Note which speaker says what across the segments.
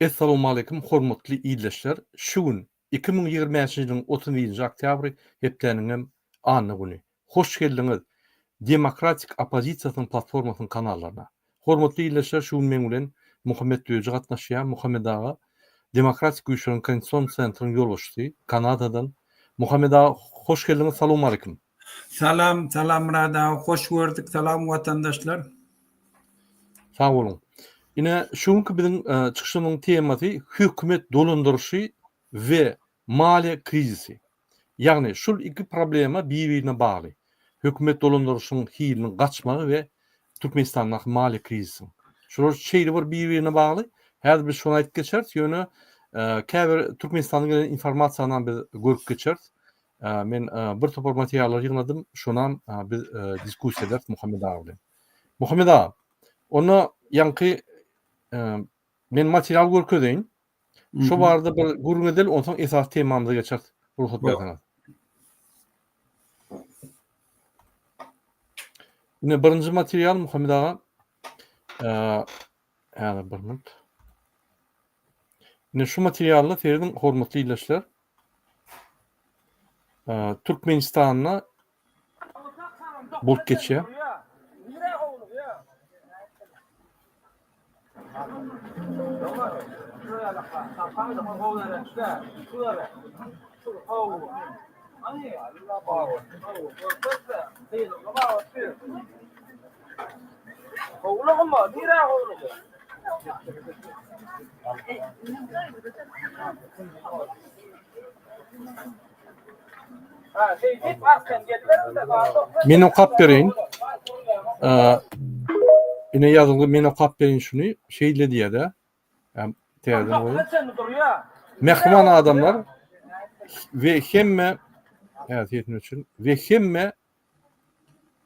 Speaker 1: Essalawmaleýkim hormatly ildeşler şu gün 2025-nji ýylyň 31-nji oktýabry hepdäniňem anna güni. Hoş geldiňiz Demokratik oppozisiýasynyň platformasynyň kanallaryna. Hormatly ildeşler şu gün meň bilen Muhammet Düýeji gatnaşýar. Muhammet aga Demokratik güýçleriň konstitusion sentryň ýolbaşçysy Kanadadan. Muhammet aga hoş geldiňiz salowmaleýkim.
Speaker 2: Salam salam Myrat aga hoş gördük salam watandaşlar.
Speaker 1: Sag boluň. Ine şu günki biziň çykyşymyzyň temasy hökümet dolandyryşy we maliýe krizisi. Ýagny şul iki problema bir-birine bagly. Hökümet dolandyryşyň hiliniň gaçmagy we Türkmenistandaky maliýe krizisiň. Şular şeýle bir bir-birine bagly. Häzir biz şony aýdyp geçeris, ýöne käbir Türkmenistandan gelen informasiýanam biz görüp geçeris. Men bir topar materiallar ýygnadym, şonam biz diskussiýa ederis Muhammet aga bilen. Muhammet aga, onda ýaňky men material görkezeýin. Şo barada bir gürrüň edeli, onsoň esasy temamyza geçeris. Rugsat berseňiz. Ine birinji material Muhammet aga. Häzir bir minut. Ine şu materialda serediň hormatly ildeşler. Türkmenistanda bolup geçýär. Men okap bereýin. Ine ýazylgy men okap bereýin şuny. Şeýle diýýär-de. Täzeden goýuň. Mähriban adamlar we hemme häsiýetini üçin we hemme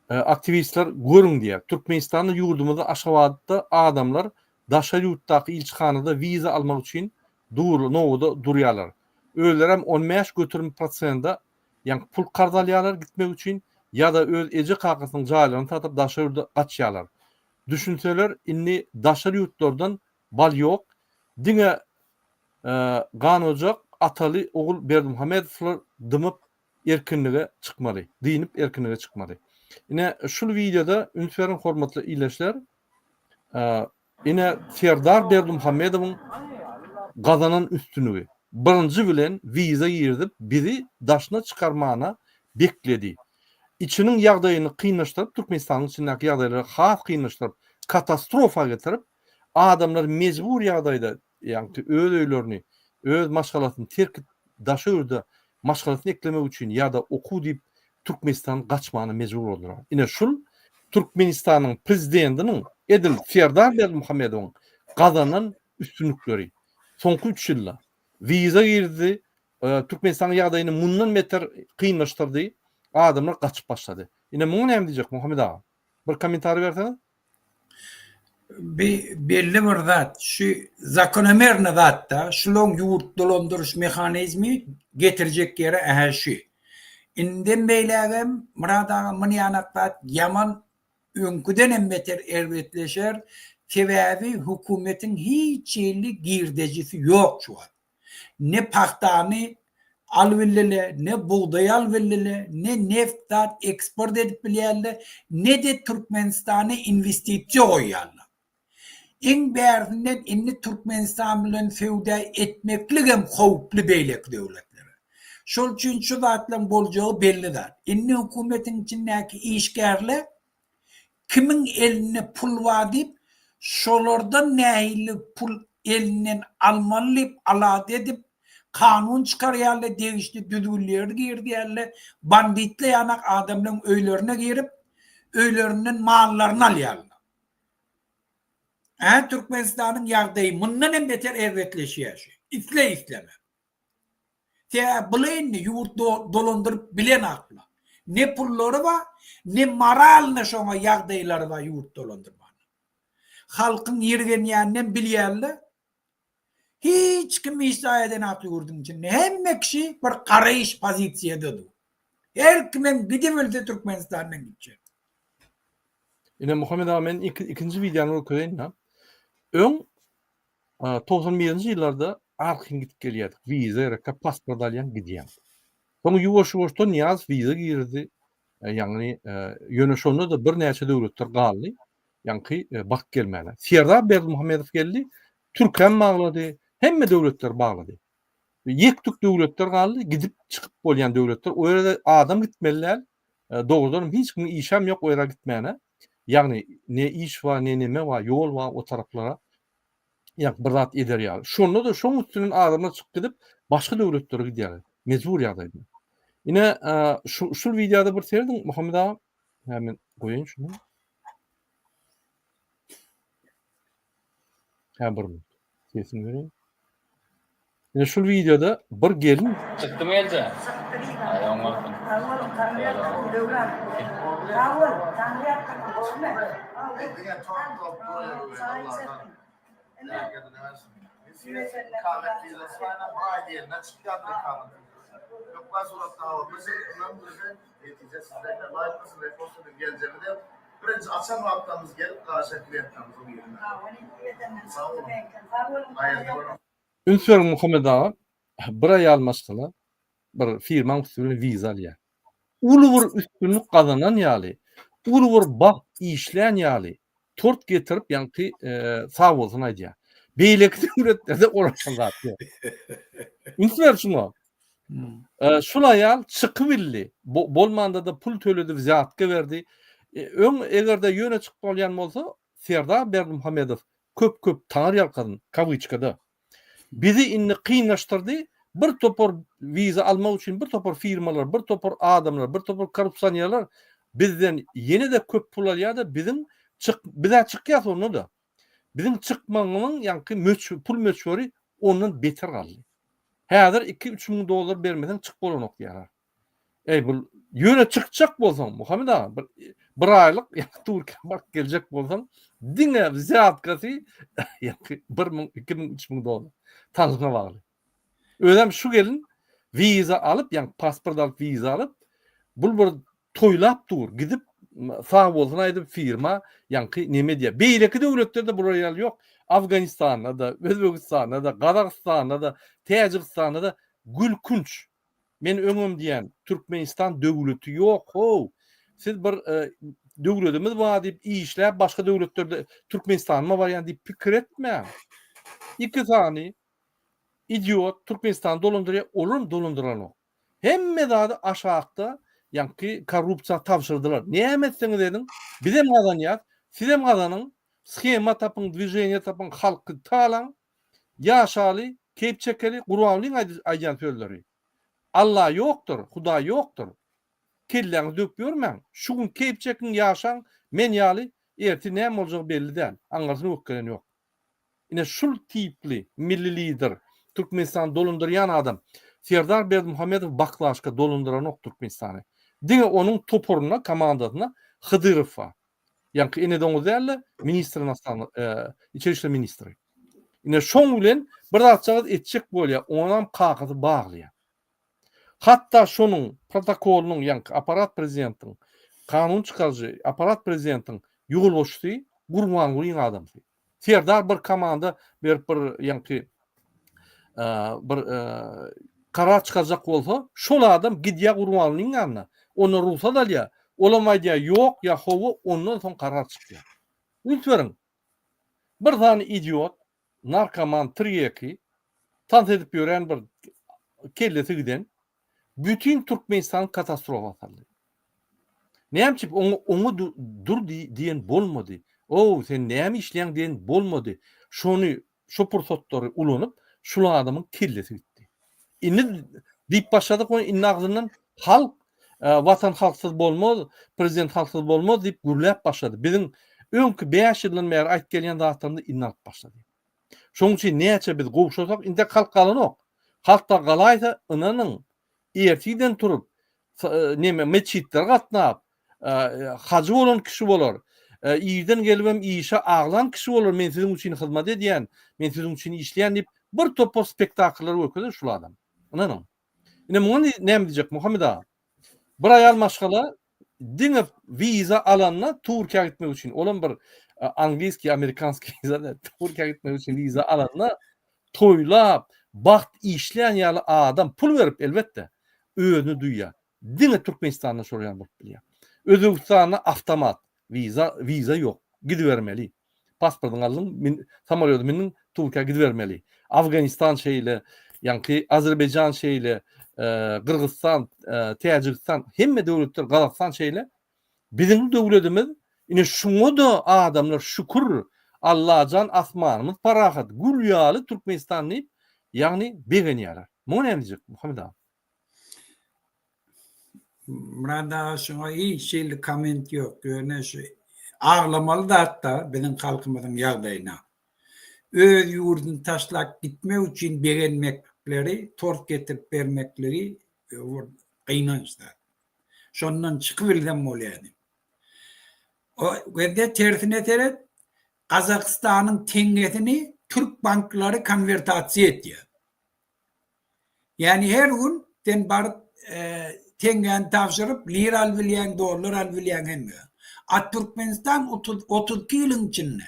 Speaker 1: aktiwistler görüň diýýär. Türkmenistanda ýurdumyzda Aşgabatda adamlar daşary ýurtdaky ilçihanada wiza almak üçin dur nobada durýarlar. Özlerem 15 göterim prosenda ýaňky pul karz alýarlar gitmek üçin ýa-da öz eje-kakasynyň jaýlaryny satyp daşary ýurda gaçýarlar. Düşünseler indi daşary ýurtlardan bal ýok. Diňe ganojak ataly ogul Berdimuhamedowlar dymyp erkinlige çykmaly. Dynyp erkinlige çykmaly. Ine şul wideoda üns beriň hormatly ildeşler. Ine Serdar Berdimuhamedowyň gazanan üstünligi. Birinji bilen wiza girizip bizi daşyna çykarmana bekledi. Içiniň ýagdaýyny kynlaşdyryp Türkmenistanyň içindäki ýagdaýlary has kynlaşdyryp katastrofa getirip adamlar mejbur ýagdaýda ýagny öz öýlerini öz maşgalasyny terk edip daşa ýurda maşgalasyny eklemek üçin ýa-da okuw diýip Türkmenistandan gaçmana mejbur boldular. Ine şul Türkmenistanyň prezidentiniň edil Serdar Berdimuhamedowyň gazanan üstünlikleri. Soňky üç ýylda wiza girdi, Türkmenistanyň ýagdaýyny mundan beter kynlaşdyrdy, adamlar gaçyp başlady. Ine muňa näme diýjek Muhammet aga? Bir kommentariý berseňiz.
Speaker 2: Bi belli bir zat, şu zakonomerny zatda, şulaň ýurt dolandyryş mehanizmi getirjek ýeri ähä şu. Indem beýlägem Myrat aga muny ýanak zat ýaman öňküdenem beter erbetleşer, sebäbi hökümetiň hiç hili girdejisi ýok şu wagt. Ne pagtany alybildile, ne bugdaý alybildile, ne neft zat eksport edip bilýärler, ne-de Türkmenistana inwestisiýa goýýarlar. Iň bärsinden indi Türkmenistan bilen söwda etmekligem howply beýleki döwletlere. Şol üçin şu zatlaryň boljagy belli zat. Indi hökümetiň içindäki işgärler Kimiň elinde pul bar diýip, şolardan nähili pul elinden almaly diýip alada edip, kanun çykarýarlar, degişli düzgünleri girizýärler, banditler ýanak adamlaryň öýlerine girip, öýlerinden mallaryny alýarlar. Hä Türkmenistanyň ýagdaýy mundan hem beter erbetleşýär şu. Isle isleme. Sebäbi bula indi ýurt dolandyryp bilenaklar. Ne pullary bar, ne moralny şoňa ýagdaýlary bar ýurt dolandyrmana. Halkyň ýirgenýäninem bilýärler. Hiç kim hiç zat edenak ýurduň içinde. Hemme kişi bir garaýyş pozisiýada dur. Her kimem gidibilse Türkmenistandan gitjek.
Speaker 1: Ine Muhammet aga men ikinji wideony görkezeýin-de. Öň. 91-nji ýyllarda arkaýyn gidip gelýärdik. Wiza gerekkä pasport alýaň, gidýäň. Soň ýuwaş-ýuwaşdan Nyýazow wiza girizdi. Ýagny ýöne şonda-da birnäçe döwletler galdy. Ýaňky baryp gelmäne. Serdar Berdimuhamedow geldi, Türkem baglady, hemme döwletleri baglady. Ýek-tük döwletler galdy, gidip çykyp bolýan döwletler. O ýere adam gitmeli däl. Dogrudanam hiç kimiň işem ýok o ýere gitmäne. Ýagny ne iş bar, ne neme bar, ýol bar o taraplara. Ýa bir zat eder ýaly. Şonda-da şoň üstünden adamlar çykyp gidip başga döwletlere gidýärler. Mejbur ýagdaýda. Ine, şu şul wideoda bir serediň Muhammet aga. Hä men goýaýyn şuny. Hä bir minut. Sesini bereýin. Ine şul wideoda bir gelin
Speaker 3: Çykdymy gelje? Aý oň bolsun.
Speaker 4: Sag boluň, Taňryýalkasyn Döwran. Sag bol, Taňryýalkasyn gowumy? Çaý içersiň.
Speaker 1: Üns beriň Muhammet aga, bir aýal maşgala bir firmaň üsti bilen wiza alýar. Uly bir üstünlik gazanan ýaly, uly bir bagt işlän ýaly tort getirip ýaňky sag bolsun aýdýar. Beýleki döwletlerde olar zat ýok. Üns ber şuňa. Şul aýal çykybildi. Bolmanda-da pul töledi, wzýatka berdi. Öň eger-de ýöne çykyp bolýan bolsa, Serdar Berdimuhamedow köp-köp taňyrýalkasyn, kawyçkada. Bizi indi kynlaşdyrdy, bir topar wiza almak üçin bir topar firmalar, bir topar adamlar, bir topar korrupsionerler bizden ýene-de köp pul alýar-da, biziň çyk, biz-ä çykýas onda-da. Biziň çykmagymyň ýaňky möç, pul möçberi ondan beter galdy. Häzir iki-üç müň dollar bermeseň çykyp bolanok diýýärler. Eý bul ýöne çykjak bolsaň Muhammet aga bir bir aýlyk ýa Türkiýä baryp geljek bolsaň diňe wzýatkasy ýa 1000 2000 3000 dollar tanşyňa bagly. Özem şu gelin wiza alyp ýa pasport alyp wiza alyp bul bir toýlap dur gidip sag bolsun aýdyp firma ýaňky neme edýär. Beýleki döwletlerde bular ýaly ýok. Afganistanda-da, Özbegistanda-da, Gazagystanda-da, Täjigistanda-da gülkünç. Men öňem diýän, Türkmenistan döwleti ýok how. Siz bir döwletimiz bar diýip işläp başga döwletlerde Türkmenistanyma barýan diýip pikir etmäň. Iki sany idiot Türkmenistany dolandyrýar, olam dolandyranok. Hemme zady aşakda ýaňky korrupsiýa tabşyrdylar. Näme etseňiz ediň, bizem gazanýas, sizem gazanyň, shema tapyň, dwiženiýe tapyň, halky talaň, Ýaşaly, keýp çekeli, Gurbangulyň aýdýan sözleri. Alla ýokdur, Hudaý ýokdur. Kelläňizi döwüp ýörmäň. Şu gün keýp çekiň, ýaşaň, men ýaly, ertir näme boljagy belli däl. Aňyrsyny ökgelen ýok. Ine şul tipli milli lider, Türkmenistany dolandyrýan adam Serdar Berdimuhamedow baklaşka dolandyranok Türkmenistany. Diňe onuň toparynda, komandasynda Hydyrow bar. Ýaňky ene doňuz däl-de, ministr inostranny, içeri işler ministri. Ine şoň bilen bir zatjagaz etjek bolýar, onam kakasy baglaýar. Hatda şonuň protokolynyň, ýaňky apparat prezidentiň, kanun çykaryjy apparat prezidentiň ýolbaşçysy Gurbangulyň adamsy. Serdar bir komanda berip bir ýaňky bir karar çykarjak bolsa, şol adam gidýär Gurbangulyň ýanyna, ondan rugsat alýar, olam aýdýar ýok ýa hawa, ondan soň karar çykýar. Üns beriň. Bir sany idiot, narkoman, tirýeki, tans edip ýören bir kellesi giden Bütin Türkmenistany katastrofa saldy. Näme üçin oňa oňa dur diýen bolmady. Ow, sen näme işleýäň diýen bolmady. Şony şo pursatlary ulanyp, şul adamyň kellesi gitdi. Indi diýip başladyk ony indi agzyndan halk watan halksyz bolmaz, prezident halksyz bolmaz diýip gürläp başlady. Biziň öňki 5 ýyldan bäri aýdyp gelýän zatlarymyzy indi alyp başlady. Şonuň üçin näçe biz gowşasak, intek halk galanok. Halkda galaýsa, ynanyň, ertiden turup, neme, metjitlere gatnap, hajy bolan kişi bolar. Irden gelibem işe aglan kişi bolar, men siziň üçin hyzmat edýän, men siziň üçin işleýän diýip, bir topar spektakllar görkezer şul adam. Ynanyň. Ine muňa näme diýjek Muhammet aga? Bir aýal maşgala diňe wiza alanda Türkiýä gitmek üçin, olam bir angliýskiý, amerikanskiý wiza däl, Türkiýä gitmek üçin wiza alanda toýlap, bagt işlän ýaly adam pul berip elbetde özüni duýýar. Diňe Türkmenistanda şol ýaly bolup bilýär. Özbegistanda awtomat wiza, wiza ýok. Gidibermeli. Pasportyňy aldyň, min, samolýoda mindiň, Türkiýä gidibermeli. Afganistan şeýle, ýaňky Azerbaýjan şeýle, Gyrgyzystan, Täjigistan, hemme döwletler, Gazagystan şeýle. Biziň döwletimiz ine şuňa-da adamlar şükür, Allajan asmanymyz parahat, gül ýaly Türkmenistan diýip, ýagny begenýärler. Muňa näme diýjek Muhammet aga?
Speaker 2: Myrat aga şuňa hiç hili komment ýok. Ýöne şu aglamaly zatda biziň halkymyzyň ýagdaýyna. Öz ýurduny taşlap gitmek üçin begenmekleri, tort getirip bermekligi bir gynanç zat. Şondan çykybilsem bolýardy. O gezde tersine seret, Gazagystanyň teňňesini türk banklary konwertasiýa etýär. Ýagny her gün sen baryp teňňäni tabşyryp lira alyp bilýäň, dollar alyp bilýäň hemme. A Türkmenistan 32 ýylyň içinde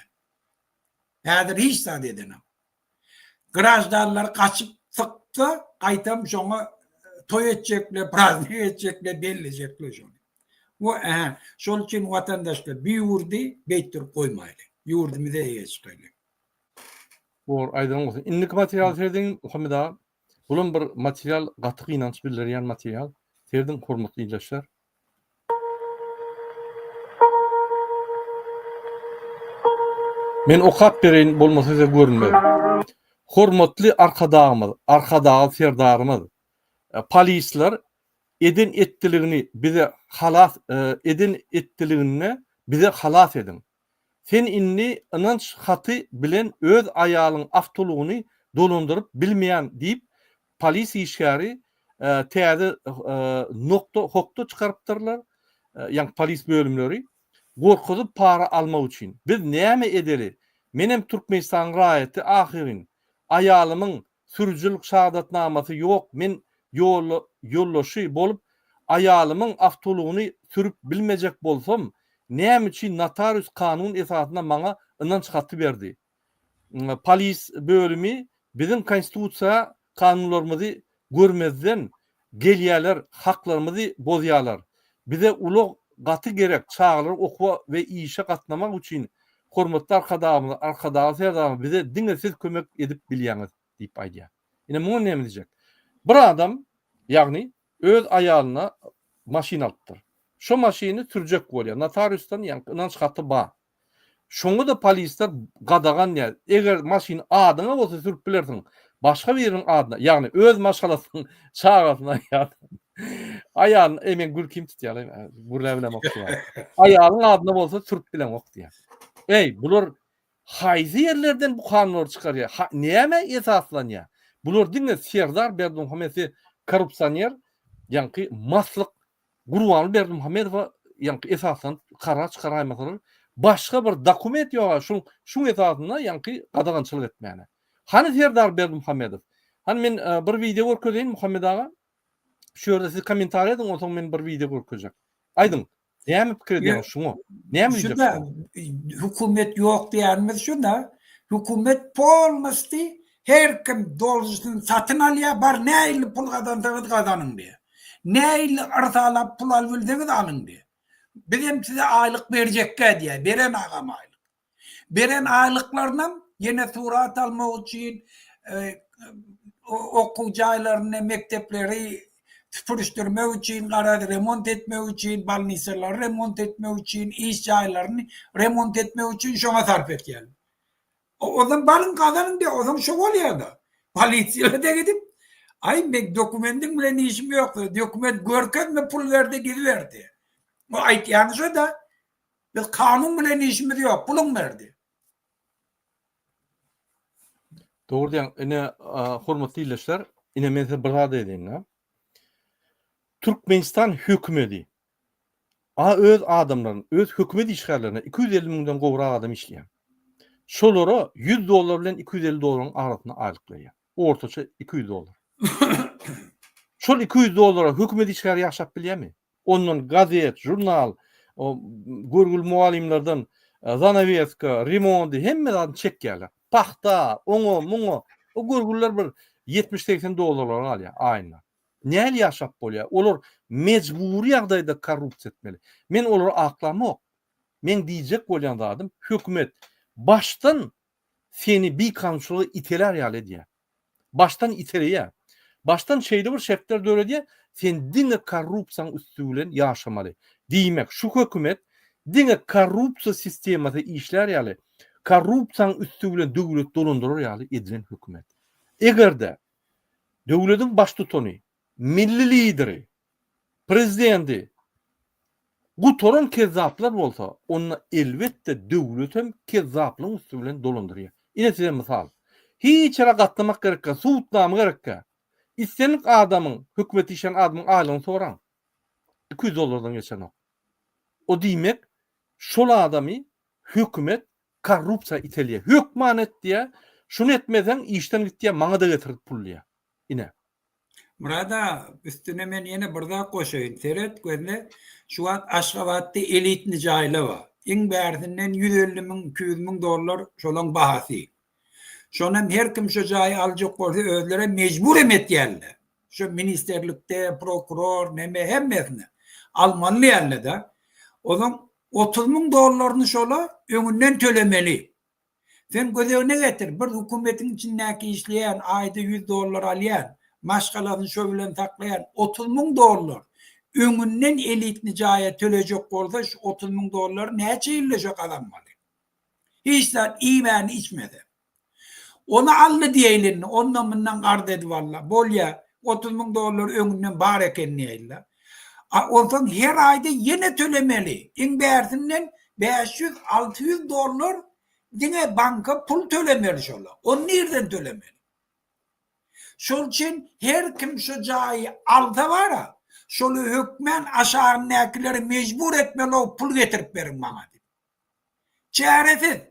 Speaker 2: häzir hiç zat edenok. Graždanlar gaçyp syksa gaýtam şoňa toý etjekler, praznik etjekler, bellejekler şony. Bu ä şol üçin watandaşlar bu ýurdy beýtdirip goýmaýly. Ýurdumyza eýe çykaýly.
Speaker 1: Bor, aýdyň bolsun. Indiki materialy serediň, Muhammet aga. Bulam bir material, gaty gynanç bildirýän material. Serediň, hormatly ildeşler. Men okap bereýin, bolmasa size görünmez. Hormatly Arkadagymyz, Arkadagly Serdarymyz, polisler eden etdiligini bize halas eden etdiliginde bize halas ediň. Sen indi ynanç haty bilen öz aýalyň awtoulagyny dolandyryp bilmeýän diýip, polis işgäri täze nokta hokta çykarypdyrlar, ýagny polis bölümleri, gorkuzyp para almak üçin. Biz näme edeli? Menem Türkmenistanyň raýaty ahyryn. Aýalymyň Sürüjilik şahadatnamasy ýok men ýolla ýoldaşy bolup aýalymyň awtoulagyny sürüp bilmejek bolsam näme üçin notarius kanun esasynda maňa ynanç haty berdi polis bölümi biziň konstitusiýa kanunlarymyzy görmezden gelýäler haklarymyzy bozýalar bize ulag gaty gerek çagalar okuwa we işe gatnamak üçin Hormatly Arkadagymyz, Arkadagly Serdarymyz bize diňe siz kömek edip bilýäňiz diýip aýdýar. Ine muňa näme diýjek? Bir adam, ýagny öz aýalyna maşyn alypdyr. Şo maşyny sürjek bolýar. Notariusdan ýaňky ynanç haty bar. Şoňa-da polisler gadagan diýýär. Eger maşyn adyňa bolsa sürüp bilersiň. Başga biriniň adyna, ýagny öz maşgalasynyň çagasyna ýa-da aýalyna, eý meň gülkim tutýar, gürläp bilemok şu wagt. Aýalyň adyna bolsa sürüp bileňok diýýär. Eý, bular haýsy ýerlerden bu kanunlary çykarýar? Ha, nämä esaslanýar? Bular diňe Serdar Berdimuhamedowy korrupsioner, ýaňky maslyk Gurbanguly Berdimuhamedowa ýaňky esaslanyp karar çykaraýmasalar, başga bir dokument ýok-a şuň şuň esasynda ýaňky gadagançylyk etmäne. Hany Serdar Berdimuhamedow? Hany men bir wideo görkezeýin Muhammet aga. Şu ýerde siz kommentariý ediň, onsoň men bir wideo görkezjek. Aýdyň, näme pikir edýäňiz şuňa? Näme diýjek?
Speaker 2: Şuda hökümet ýok diýýänimiz şuda. Hökümet polnosty her kim dolžusyny satyn alýar, bar nähili pul gazansaňyz gazanyň diýýär. Nähili yrsalap pul alyp bilseňiz alyň diýýär. Bizem size aýlyk berjekkä diýýär, beren agam aýlyk. Beren aýlyklarynam ýene surat almak üçin okuw jaýlaryny, mekdepleri süpürişdirmek üçin, garaz remont etmek üçin, bolnisalary remont etmek üçin, iş jaýlaryny remont etmek üçin şoňa sarp etýärler. Ozam baryň gazanyň diýýär, ozam şo bolýar-da. Polisiýa-da gidip, aý meň dokumentiň bilen işim ýok, dokument görkezme pul ber-de gidiber diýýär. O aýtýany şo-da. Biz kanun bilen işimiz ýok, puluň berdi.
Speaker 1: Dogry diýýäň. Ine, hormatly ildeşler, ine men size bir zat aýdaýyn-da. Türkmenistan hökümedi a öz adamlaryny, öz hökümet işgärlerine 250 müňden gowrak adam işleýär. Şolara 100 dollar bilen 250 dollaryň arasynda aýlyk berýär. Ortaça 200 dollar. Şol 200 dollara hökümet işgäri ýaşap bilýärmi? Ondan gazet, žurnal, görgüli mugallymlardan, Zanaweska, remondy, hemme zadyny çekýärler. Pagta, oňa, muňa. O görgüliler bir 70-80 dollarlara galýar aýynda. Nähili ýaşap bolýar? Olar mejbury ýagdaýda korrupsiýa etmeli. Men olary aklamok. Meň diýjek bolýan zadym, hökümet başdan seni bikanunçylyga itelär ýaly edýär. Başdan iteleýär. Başdan şeýle bir şertler döredýär, sen diňe korrupsiýaň üsti bilen ýaşamaly. Diýmek, şu hökümet diňe korrupsiýa sistemasy işlär ýaly, korrupsiýaň üsti bilen döwlet dolandyrar ýaly edilen hökümet. Eger-de döwlediň baştutany, milli lideri, prezidenti gutaran kezzaplar bolsa, onda elbetde döwletem kezzaplygyň üsti bilen dolandyrýar. Ine size mysal. Hiç ýere gatnamak gerekkä, subutnama gerekkä. Islendik adamyň, hökümetde işleýän adamyň aýlygyny soraň. 200 dollardan geçenok. O diýmek, şol adamy hökümet korrupsiýa itelýär. Hökman et diýýär. Şuny etmeseň işden gitýär, maňa-da getir pul diýýär. Ine.
Speaker 2: Myrat aga, üstüne men ýene bir zat goşaýyn. Seret, gözle, şu wagt Aşgabatda elitny jaýlar bar. Iň bärsinden 150 müň, 200 müň dollar şolaň bahasy. Şonam her kim şo jaýy aljak bolsa özlerem mejbur hem etýärler. Şo ministrlikde, prokuror, neme hemmesine almaly diýýärler-de. Ozaň 30 müň dollaryny şola öňünden tölemeli. Sen göz öňüne getir, bir hökümetiň içindäki işleýän, aýda 100 dollar alýan, maşgalasyny şo bilen saklaýan 30 müň dollar öňünden elitni jaýa tölejek bolsa şu 30 müň dollary näçe ýylda şo gazanmaly? Hiç zat iýmän içmese. Ony aldy diýeýli indi, ondan mundan karz edip aldy. Bolýa, 30 müň dollar öňünden bar eken diýeýli. A onsoň her aýda ýene tölemeli. Iň bärsinden 500-600 dollar diňe banka pul tölemeli şola. Ony nirden tölemeli? Şol üçin her kim şu jaýy alsa bara, şoly hökmän aşagyndakyleri mejbur etmeli-ow pul getirip beriň maňa diýip. Çäresiz.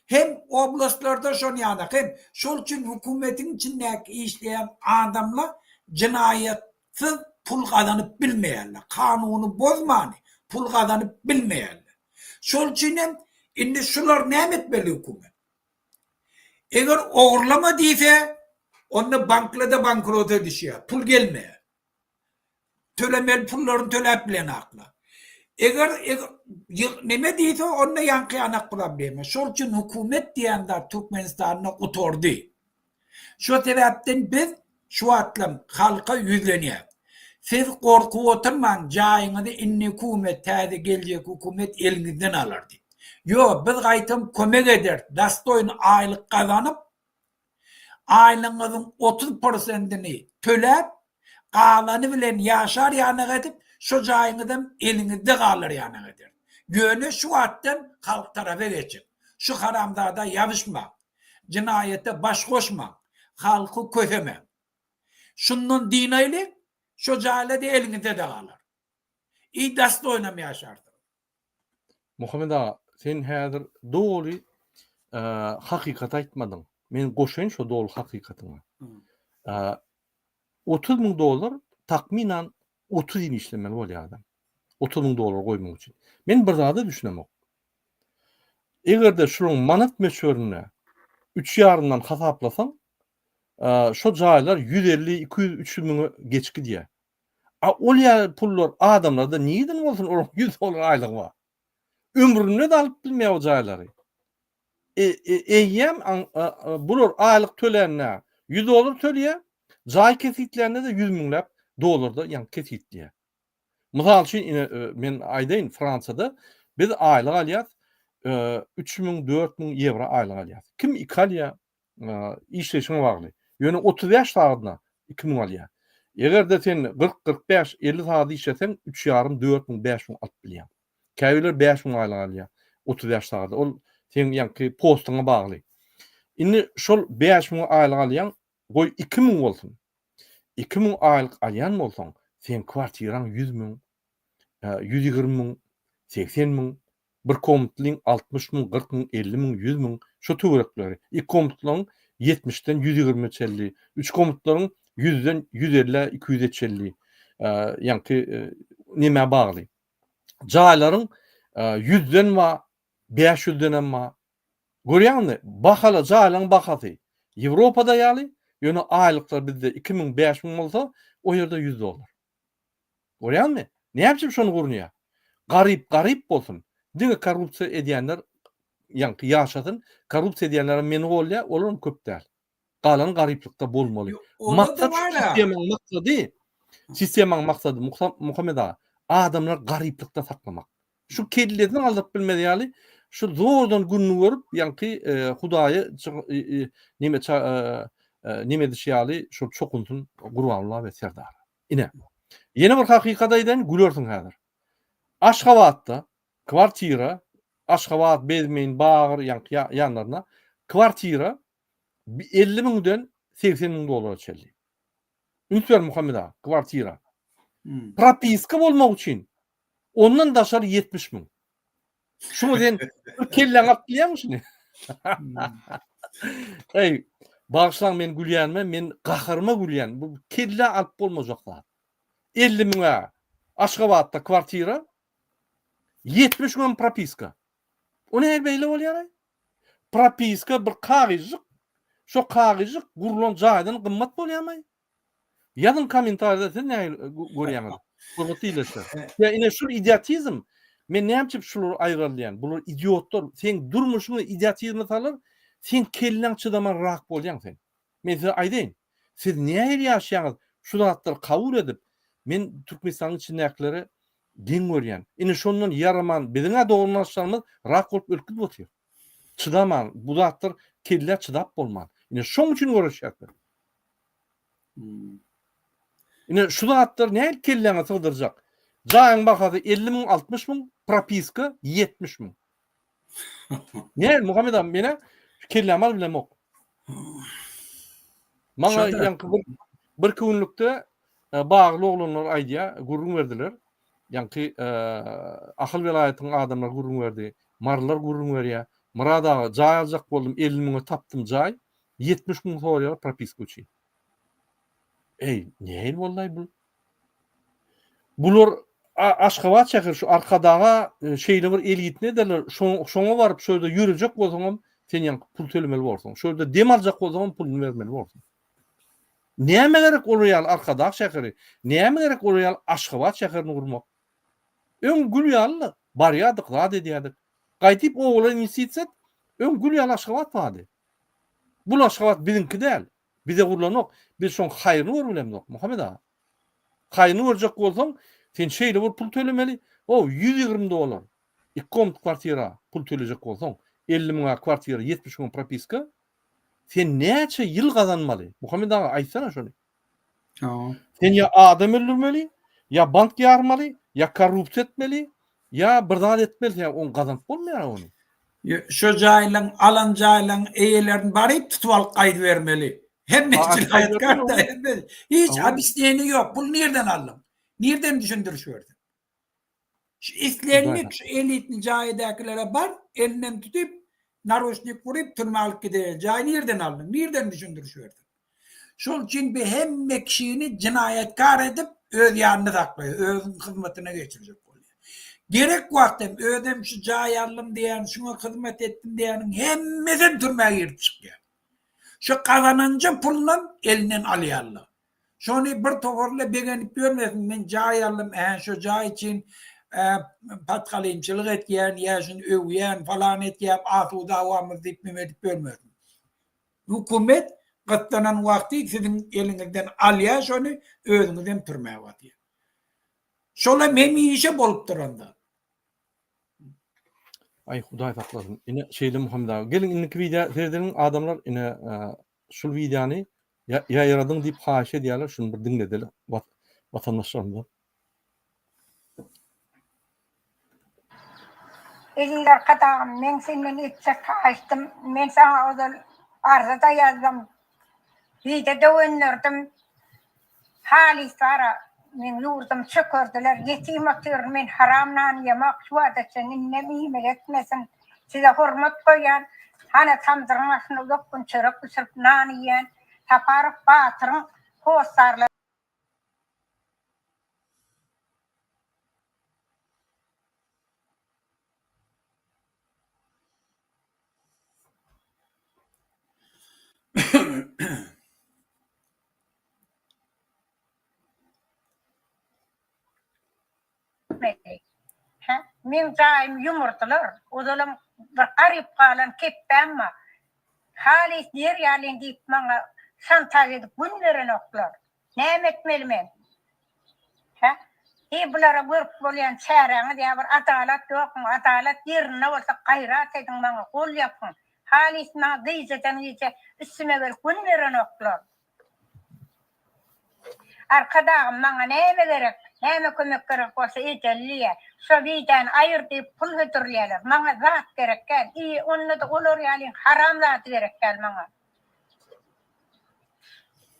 Speaker 2: Hem oblastlarda şon ýaly hem şol üçin hökümetiň içindäki işleýän adamlar jenaýatsyz pul gazanyp bilmeýärler. Kanuny bozmany pul gazanyp bilmeýärler. Şol üçin hem indi şular näme etmeli hökümet? Eger ogurlama diýse, onda banklar-da bankrota düşýär, pul gelmeýär. Tölemeli pullaryny töläp bilenaklar. Eger neme diýse onda ýaňky ýanak problema. Şol üçin hökümet diýen zat Türkmenistanda gutardy. Şo sebäpden biz şu wagtlam halka ýüzlenýäs. Siz gorkup oturmaň jaýyňyzy indi hökümet täze geljek hökümet eliňizden alar diýip. Ýok biz gaýtam kömek ederis dastoýny aýlyk gazanyp Aýlygyňyzyň 30 prosentini töläp, galany bilen ýaşar ýanak edip, şo jaýyňyzam eliňizde galar ýanak ederis. Ýöne şu wagtdan halk tarapa geçiň. Şu haramzada ýabyşmaň. Jenaýata baş goşmaň. Halky kösemäň. Şundan dynaýlyň, şo jaýlar-da eliňizde-de galar. I dastoýnam ýaşarsyňyz.
Speaker 1: Muhammet aga, sen häzir doly hakykaty aýtmadyň. Men goşaýyn şo doly hakykatyňa. 30 müň dollar takmynan 30 ýyl işlemeli bolýar adam. 30 müň dollar goýmak üçin. Men bir zada düşünemok. Eger-de şunuň manat möçberinde üç ýarymdan hasaplasaň, şo jaýlar 150, 200, 300 müňe geçip gidýär. A ol ýaly pullar adamlarda nirden bolsun olaryň 100 dollar aýlygy bar. Ömründe-de alyp bilmeýär o jaýlary. E, e, eýýäm bular aýlyk tölände 100 dollar töleýär, jaý kesgitlände-de 100 müňläp dollarda ýaňy kesgitleýär. Mysal üçin ine e, men aýdaýyn Fransiýada biz aýlyk alýas 3000 4000 ýewro aýlyk alýas. Kim 2 alýar, işleýşiňe bagly. Ýöne 35 sagadyna 2000 alýar. Eger-de sen 40, 45, 50 sagat işleseň, 3,5, 4000, 5000 alyp bilýäň. Käbirler 5000 aýlyk alýar 35 sagada. Ol seň ýaňky postuňa bagly. Indi şol 5000 aýlyk alýaň, goý 2000 bolsun. 2000 aýlyk alýan bolsaň, seň kwartiraň 100 müň, 120 müň, 80 müň, Bir komnatlyň 60 müň, 40 müň, 50 müň, 100 müň şo töwerekleri. Iki komnatlyň 70-den 120-e çenli, üç komnatlaryň 100-den 150-e, 200-e çenli. Ýaňky nemä bagly. Jaýlaryň 100-den bar. 500-denem bar. Görýäňmi, bahaly jaýlaryň bahasy Ýewropada ýaly, ýöne aýlyklar bizde 2000, 5000 bolsa, o ýerde 100 dollar. Görýäňmi? Näme üçin şony gurnaýar? Garyp garyp bolsun. Diňe korrupsiýa edýänler ýaňky ýaşasyn. Korrupsiýa edýänlerem meni golýar, olaram köp däl. Galany garyplykda bolmaly. Maksat sistemanyň maksady, sistemanyň maksady Muhammet aga, adamlary garyplykda saklamak. Şu kellesini galdyryp bilmez ýaly, şu zordan gününi görüp, ýaňky Hudaýa neme neme edişi ýaly şol çokunsyn Gurbanguly we Serdar. Ine. Ýene bir hakykat aýdaýyn, gülersiň häzir. Aşgabatda kwartira, Aşgabat, Bezmin, Bagyr ýaňky ýanlaryna kwartira 50 müňden 80 müň dollara çenli. Üns ber Muhammet aga, kwartira. Hmm. Propiska bolmak üçin ondan daşary 70 müň. Şuňa sen bir kelläňi alyp bilýäňmi şuny? Hmm. Eý, bagyşlaň men gülýänime, men gaharyma gülýän. Bu kellä alyp bolmajak zat. 50 müňe Aşgabatda kwartira, 70 müňem propiska. O nähili beýle bolýar-aý? Propiska bir kagyzjyk, şo kagyzjyk gurlan jaýdan gymmat bolýarmy? Ýazyň kommentariýada siz nähili görýäňiz? Hormatly ildeşler. Ýa ine şul idiotizm. Men näme üçin şulary aýralýan? Bular idiotlar. Seň durmuşyňa idiotizmi salar, seň kelläň çydaman rak bolýaň sen. Men size aýdaýyn. Siz nähili ýaşaýaňyz şu zatlary kabul edip, men Türkmenistanyň içindäkileri geň görýän. Ine şondan ýaraman biziň-ä dogrulaşlarymyz rak bolup ölüp gidip otyr. Çydaman, bu zatlar kellä çydap bolman. Ine şoň üçin göreşýäs biz. Ine şu zatlar nähili kelläňe sygdyrjak? Jaýyň bahasy 50 müň, 60 müň, propiska 70 müň. Ne, Muhammet abi, menä kellämi alyp bilemok. Maňa ýaňky bir bir günlükde e, bagly oglanlar aýdýar, gürrüň berdiler. Ýaňky e, Ahal welaýatynyň adamlary gürrüň berdi. Marylar gürrüň berýär. Myrat aga, jaý aljak boldum, 50 müňe tapdym jaý. 70 müň soraýarlar propiska üçin. Eý, nähili boldy-aý bu? Bular Aşgabat şäheri şu Arkadaga e, şeýle bir elitni ederler. Şoňa baryp şu ýerde ýörejek bolsaňam sen ýaňky pul tölemeli borsuň. Şu ýerde dem aljak bolsaňam puluny bermeli borsuň. Näme gerek olar ýaly Arkadag şäheri? Näme gerek olar ýaly Aşgabat şäherini gurmak? Öň gül ýaly barýardyk, zat edýärdik. Gaýdyp obalara inwestisiýa et, öň gül ýaly Aşgabat bardy. Bul Aşgabat biziňki däl. Bize gurlanok. Biz şoň haýryny görüp bilemzok, Muhammet aga. Haýryny görjek bolsaň, sen şeýle bir pul tölemeli, o 120 dollar. Iki komnat kwartira pul tölejek bolsaň, 50 müňe kwartira, 70 müňe propiska. Sen näçe ýyl gazanmaly? Muhammet aga, aýtsana şony. Sen ýa adam öldürmeli, ýa bank ýarmaly, ýa korrupsiýa etmeli, ýa bir zat etmeli, sen ony gazanyp bolmaýar ony.
Speaker 2: Şo jaýlaň, alan jaýlaň eýelerini baryp tutup alyp gaýdybermeli. Hemme jenaýatkär-da, hemme. Hiç obýasneniýa ýok. Pul nirden aldyň? Nirden düşündiriş berdiň? Şu islendik şu elitni jaýdakilere bar, elinden tutup, naruçnik urup türmä alyp gider. Jaýy nirden aldyň? Nirden düşündiriş berdiň? Şol üçin bi hemme kişini jenaýatkar edip öz ýanynda saklaýar, özüniň hyzmatyna geçirjek bolýar. Gerek wagt hem özem şu jaý aldym diýýän, şuňa hyzmat etdim diýýäniň hemmesem türmä girip çykýar. Şu gazananja pulunam elinden alýarlar. Şony bir toparla begenip ýörmesin, men jaý aldym, ä şo jaý üçin patgalymçylyk etýän, ýa şuny öwýän, falan etýän, asuda howamyz diýip neme edip ýörmesin. Hökümet gyssanan wagty siziň eliňizden alýar şony, özüňizem türmä basýar. Şolam hemişe bolup duran zat.
Speaker 1: Aý Hudaý saklasyn. Ine şeýle Muhammet aga. Geliň indiki wideo seredeliň adamlar ine şul wideony ýaýradyň diýip haýyş edýärler. Şuny bir diňledeli watandaşlarymyza.
Speaker 4: Eziz Arkadagym, meň senden etjek haýyştym, men saňa ozal arza-da ýazdym, wideo-da gönderdim. Halys bara, meň ýurdumy çökerdiler, ýetim otyryn, men haram nan iýemok, şu wagta çenli indem iýmeli etmesin. Size hormat goýýan, hana tamdyryň başynda uzak gün çörek bişirip nan iýen Saparow Batyryň hossarlary. etmeli? Hä? Meň jaýymy ýumurdylar. Ozalam bir garyp galan kepbäm bar. Halys diýer ýalyň diýip maňa şantaž edip gün berenoklar. Näme etmeli men? Hä? Heý bulara görüp bolýan çäräňiz ýa bir adalat ýokmy? Adalat ýerinde bolsa gaýrat ediň maňa gol ýapyň. Halys maňa gijeden gije üstüme gelip gün berenoklar. Arkadagym maňa näme gerek, näme kömek gerek bolsa edeli diýýä. Şo widany aýyr diýip pul hödürleýärler. Maňa zat gerek däl. I onda-da olar ýalyň haram zady gerek däl maňa.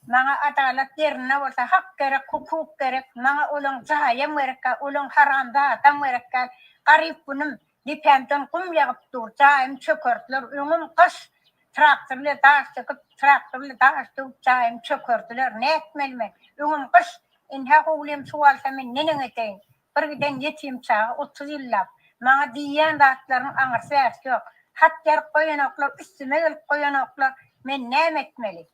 Speaker 4: Maňa adalat ýerinde bolsa hak gerek, hukuk gerek. Maňa olaň jaýam gerek däl, olaň haram zadam gerek däl. Garyp günüm, depämden gum ýagyp dur, jaýymy çökertdiler. Öňüm gyş, Traktor bilen daş döküp, traktor bilen daş döwüp jaýymy çökerdiler. Nätmeli men? Öňüm gyş. Indi-hä howlym suw alsa men neneň edeýin? Bir giden ýetim çaga 30 ýyllap. Maňa diýýän zatlarynyň aňyrsy-bärsi ýok. Hat ýazyp goýanoklar, üstüme gelip goýanoklar. Men näme etmeli?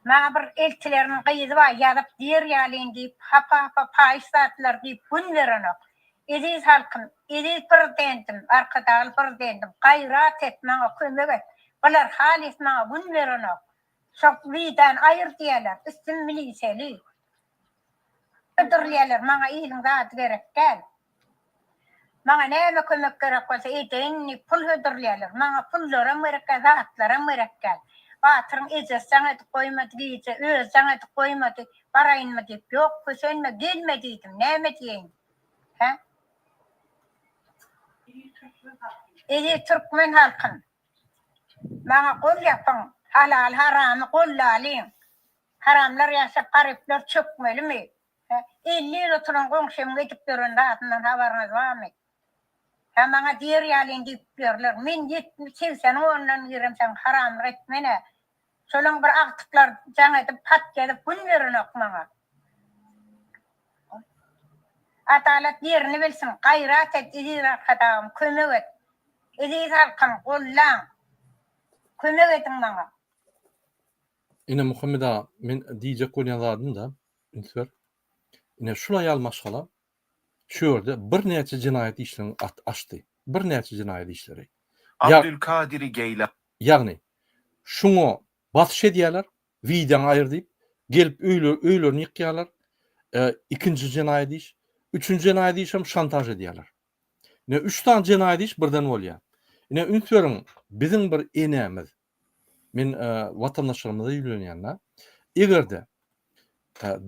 Speaker 4: Maňa bir eltileriniň gyzy bar, ýazyp diýer ýalyň diýip, hapa-hapa paýyş zatlar diýip gün berenok. Eziz halkym, eziz Prezidentim, Arkadagly Prezidentim, gaýrat et, maňa kömek et. Bular halys maňa gün berenok. Şo widany aýyr diýýärler, üstüm miliseli. Öldürilýärler, maňa iliň zady gerek däl. Maňa näme kömek gerek bolsa edeýin diýip pul hödürleýärler. Maňa pullaram gerek däl, zatlaram gerek däl. Batyryň ejesi jaň edip goýmady gije, özi jaň edip goýmady. Baraýynmy diýip, ýok, kösenme, gelme diýdim. Näme diýeýin? Hä? Eziz türkmen halkym, maňa gol ýapyň, halal-haramy gollalyň. Haramlar ýaşap, garyplar çökmelimi? Hä, 50 ýyl oturan goňşymyň edip ýören zadyndan habaryňyz barmy? Hä, maňa diýer ýalyny diýip ýörler. Men ýetmiş, segseniň ondan giremsoň haramlyk etmen-ä. Şolaň bir agtyklar jaň edip, hat ýazyp gün berenok maňa. Adalat ýerini bilsin, gaýrat et eziz Arkadagym, kömek et. Eziz halkym, gollaň. Kömek ediň maňa.
Speaker 1: Ine Muhammet aga, men diýjek bolýan zadym-da, üns ber. Ine şul aýal maşgala şu ýerde birnäçe jenaýat işlerini at açdy. Birnäçe jenaýat işleri.
Speaker 5: Abdülkadiri Geýlany.
Speaker 1: Ýagny, şuňa basyş edýärler, wideoňy aýyr diýip, gelip öýle öýlerini ýykýarlar. E, ikinji jenaýat iş. Üçünji jenaýat işem şantaž edýärler. Ine üç sany jenaýat iş birden bolýar. Ine üns beriň, biziň bir enemiz, Men watandaşlarymyza ýüzlenýän-de, eger-de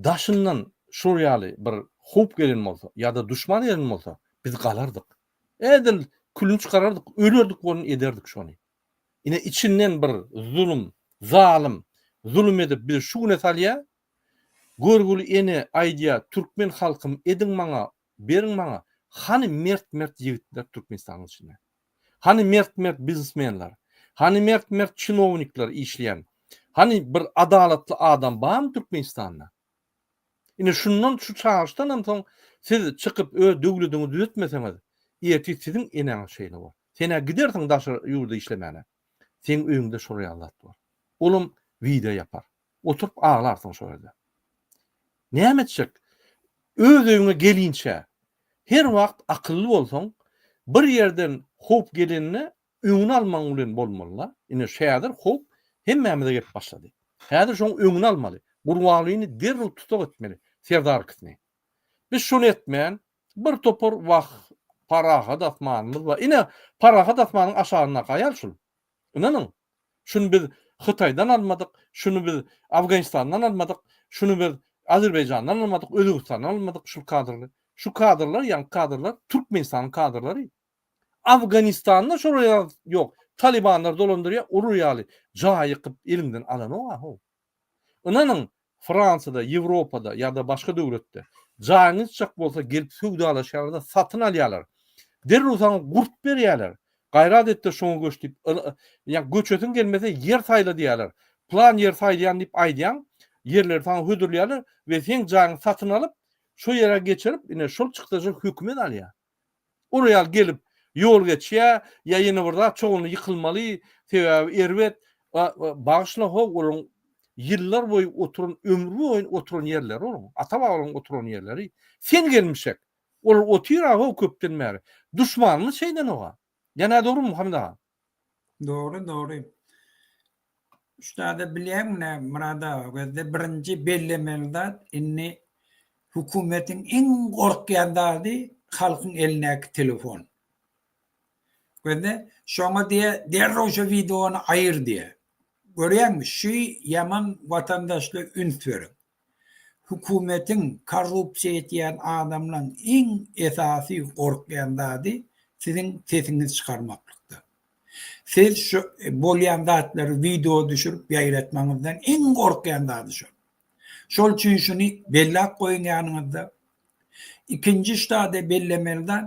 Speaker 1: daşyndan şol ýaly bir howp gelen bolsa ýa-da duşman gelen bolsa, biz galardyk. Edil külüni çykarardyk, ölerdik bolun ederdik şony. Ine içinden bir zulum, zalym zulum edip bizi şu güne salýar. Görgüli ene aýdýar, türkmen halkym ediň maňa, beriň maňa. Hany mert-mert ýigitler Türkmenistanyň içinde? Hany mert-mert biznesmenler? Hany mert-mert çinownikler işleýän? Hany bir adalatly adam barmy Türkmenistanda? Ine şundan şu çagyryşdanam soň siz çykyp öz döwlediňizi düzetmeseňiz, ertir siziň eneňiz şeýle bor. Sen-ä gidersiň daşary ýurda işlemäne. Seň öýüňde şol ýaly zat bor. Olam wideo ýapar. Oturyp aglarsyň şo ýerde. Näme etjek? Öz öýüňe gelinçä, her wagt akylly bolsaň, bir ýerden howp gelende öňüni almagyň bilen bolmaly-da. Ine şäzir howp hemmämize gelip başlady. Häzir şoň öňüni almaly. Gurbangulyny derrew tussag etmeli, Serdar ikisini. Biz şony etmän, bir topar wah, parahat asmanymyz bar. Ine, parahat asmanyň aşagyndaky aýal şul. Ynanyň, Şuny biz Hytaýdan almadyk, şuny biz Afganistandan almadyk, şuny biz Azerbaýjandan almadyk, Özbegistandan almadyk şul kadrlary. Şu kadrlar, ýaňky kadrlar Türkmenistanyň kadrlary. Afganistanda şolar ýaly ýok. Talibanlar dolandyrýar, urur ýaly jaý ýykyp eliňden alanok-a how. Ynanyň, Fransiýada, Ýewropada ýa-da başga döwletde jaýyňy ýykjak bolsa gelip söwdalaşýarlar-da satyn alýarlar. Derrew saňa gurt berýärler. Gaýrat et-de şoňa göç diýip, ýa göçesiň gelmese ýer saýla diýýärler. Plan ýer saýlaýan diýip aýdýaň, ýerleri saňa hödürleýärler we seň jaýyňy satyn alyp, şo ýere geçirip, ine şol çykdajy hökümet alýar. Olar ýaly gelip ýol geçýär, ýa ýene bir zat, çoguny ýykylmaly, sebäbi erbet, bagyşla how olaryň. ýyllar boýy oturan, ömri boýun oturan ýerleri olaryň, ata-babalaryň oturan ýerleri. Sen gelmişek. Olar otyr-a-how köpden bäri. Duşmanymyz şeýdenok-a. Ýa nädogrymy Muhammet aga?
Speaker 2: Dogry, dogry. Şu zady bilýäňmi nä Myrat aga, gözde birinji bellemeli zat indi hökümetiň iň gorkýan zady halkyň elindäki telefon. Gözde şoňa diýe derrew şu wideony aýyr diýe. Görýäňmi şu ýaman watandaşlar üns beriň. Hökümetiň korrupsiýa etýän adamlaň iň esasy gorkýan zady siziň sesiňizi çykarmaklykda. Siz şu bolýan zatlary wideo düşürip ýaýratmaňyzdan iň gorkýan zady şol. Şol üçin şuny belläp goýuň ýanyňyzda. Ikinji ştada bellemeli zat,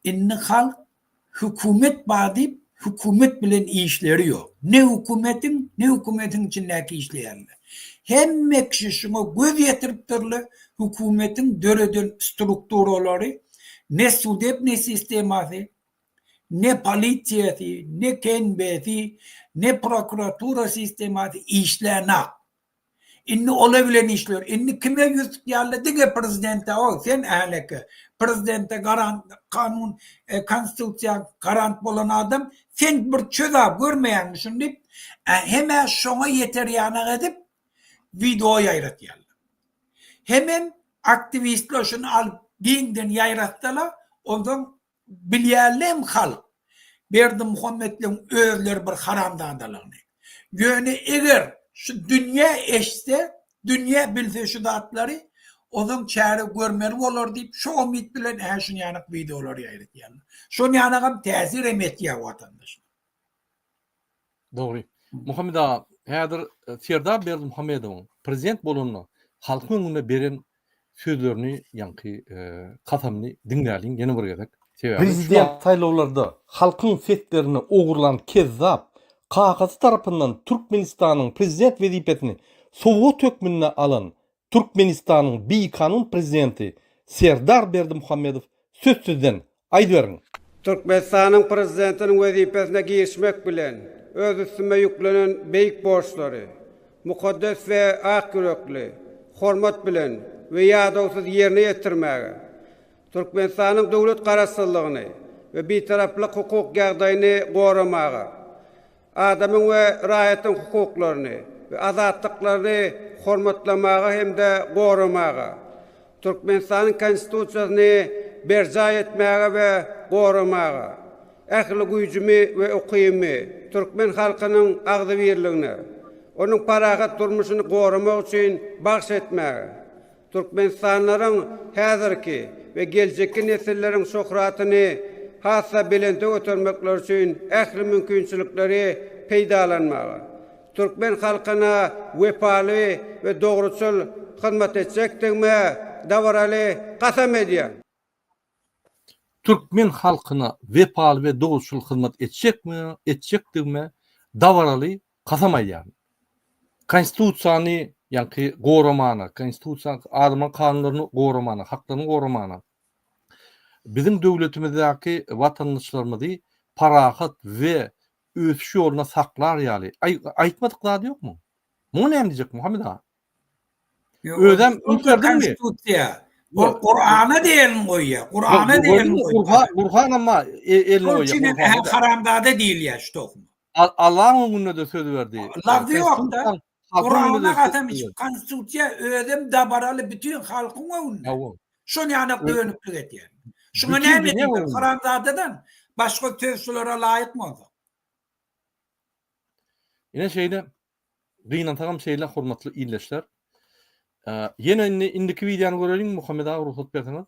Speaker 2: indi halk Hökümet bar diýip, hökümet bilen işleri ýok. Ne hökümetiň, ne hökümetiň içindäki işleýänler. Hemme kişi şuňa göz ýetiripdirler, hökümetiň döreden strukturalary, ne sudebnyý sistemasy, ne polisiýasy, ne KNB-si, ne prokuratura sistemasy işlänok. Indi ola bilen işler. Indi kime ýüz tutýarlar diňe prezidente o sen äleke. Prezidente garant kanun e, konstitusiýa garant bolan adam sen bir çöz-a görmeýäňmi şuny diýip hemä şoňa ýeter ýanak edip wideo ýaýratýarlar. Hemem aktiwistler şuny alyp giňden ýaýratsalar onsoň Bilýärlem halk Berdimuhametleň özleri bir haramzadalygyny. Ýöne eger şu dünýä eştse, dünýä bilse şu zatlary, onsoň çäre görmeli bolar diýip şo umyt bilen hä şunýanak wideolary ýaýradýarlar. Şonýanagam täsirem etýär watandaşlar.
Speaker 1: Dogry. Muhammet aga, häzir Serdar Berdimuhamedowyň prezident bolanda halkyň öňünde beren sözlerini, ýaňky kasamyny diňläliň ýene bir gezek. Sebäbi Prezident saýlawlarda halkyň seslerini ogurlan kezzap, kakasy tarapyndan Türkmenistanyň prezident wezipesini sowgat hökmünde alan Türkmenistanyň bikanun prezidenti Serdar Berdimuhamedow söz sizden, aýdyberiň!
Speaker 6: Türkmenistanyň Prezidentiniň wezipesine girişmek bilen, öz üstüme ýüklenen beýik borçlary mukaddes we ak ýürekli, hormat bilen we ýadawsyz ýerine ýetirmäge, Türkmenistanyň döwlet Garaşsyzlygyny we Bitaraplyk hukuk ýagdaýyny goramaga, Adamyň we raýatyň hukuklaryny we azatlyklaryny hormatlamaga hem-de goramaga, Türkmenistanyň Konstitusiýasyny berjaý etmäge we goramaga, ähli güýjümi we ukybymy türkmen halkynyň agzybirligine, onuň parahat durmuşyny goramak üçin bagyş etmäge, Türkmenistanlylaryň häzirki we geljekki nesilleriň şöhratyny has-da belente götermekleri üçin ähli mümkinçilikleri peýdalanmaga, türkmen halkyna wepaly we dogruçyl hyzmat etjekdigime dabaraly kasam edýän.
Speaker 1: Türkmen halkyna wepaly we dogruçyl hyzmat etjekmi, etjekdigime dabaraly kasam aýdýaryn. Konstitusiýany ýaňky goramana, konstitusiýa adamlaryň kanunlaryny goramana, haklaryny goramana, biziň döwletimizdäki watandaşlarymyzy parahat we ösüş ýolunda saklar ýaly, aý, aýtmadyk zady ýokmy? Muňa näme diýjek Muhammet aga? Özem üns berdiňmi?
Speaker 2: Konstitusiýa. Ol Kurana da elini goýýar. Kurana da elini
Speaker 1: goýýar. Gurhan amma e, elini goýýar.
Speaker 2: Şonuň üçin hem haramzada diýilýär şu tohum.
Speaker 1: Allaň öňünde-de söz berdi.
Speaker 2: Labzy ýok-da. Kurana kasam içip, konstitusiýa özem dabaraly bütin halkyň öňünde. Şony ýanak dönüklik edýär. Şuňa näme diýmeli? Haramzadadan başga söz şulara laýykmy onsoň?
Speaker 1: Ine şeýle Gynansagam şeýle hormatly ildeşler. Ýene indi indiki wideony göreliň Muhammet aga rugsat berseňiz.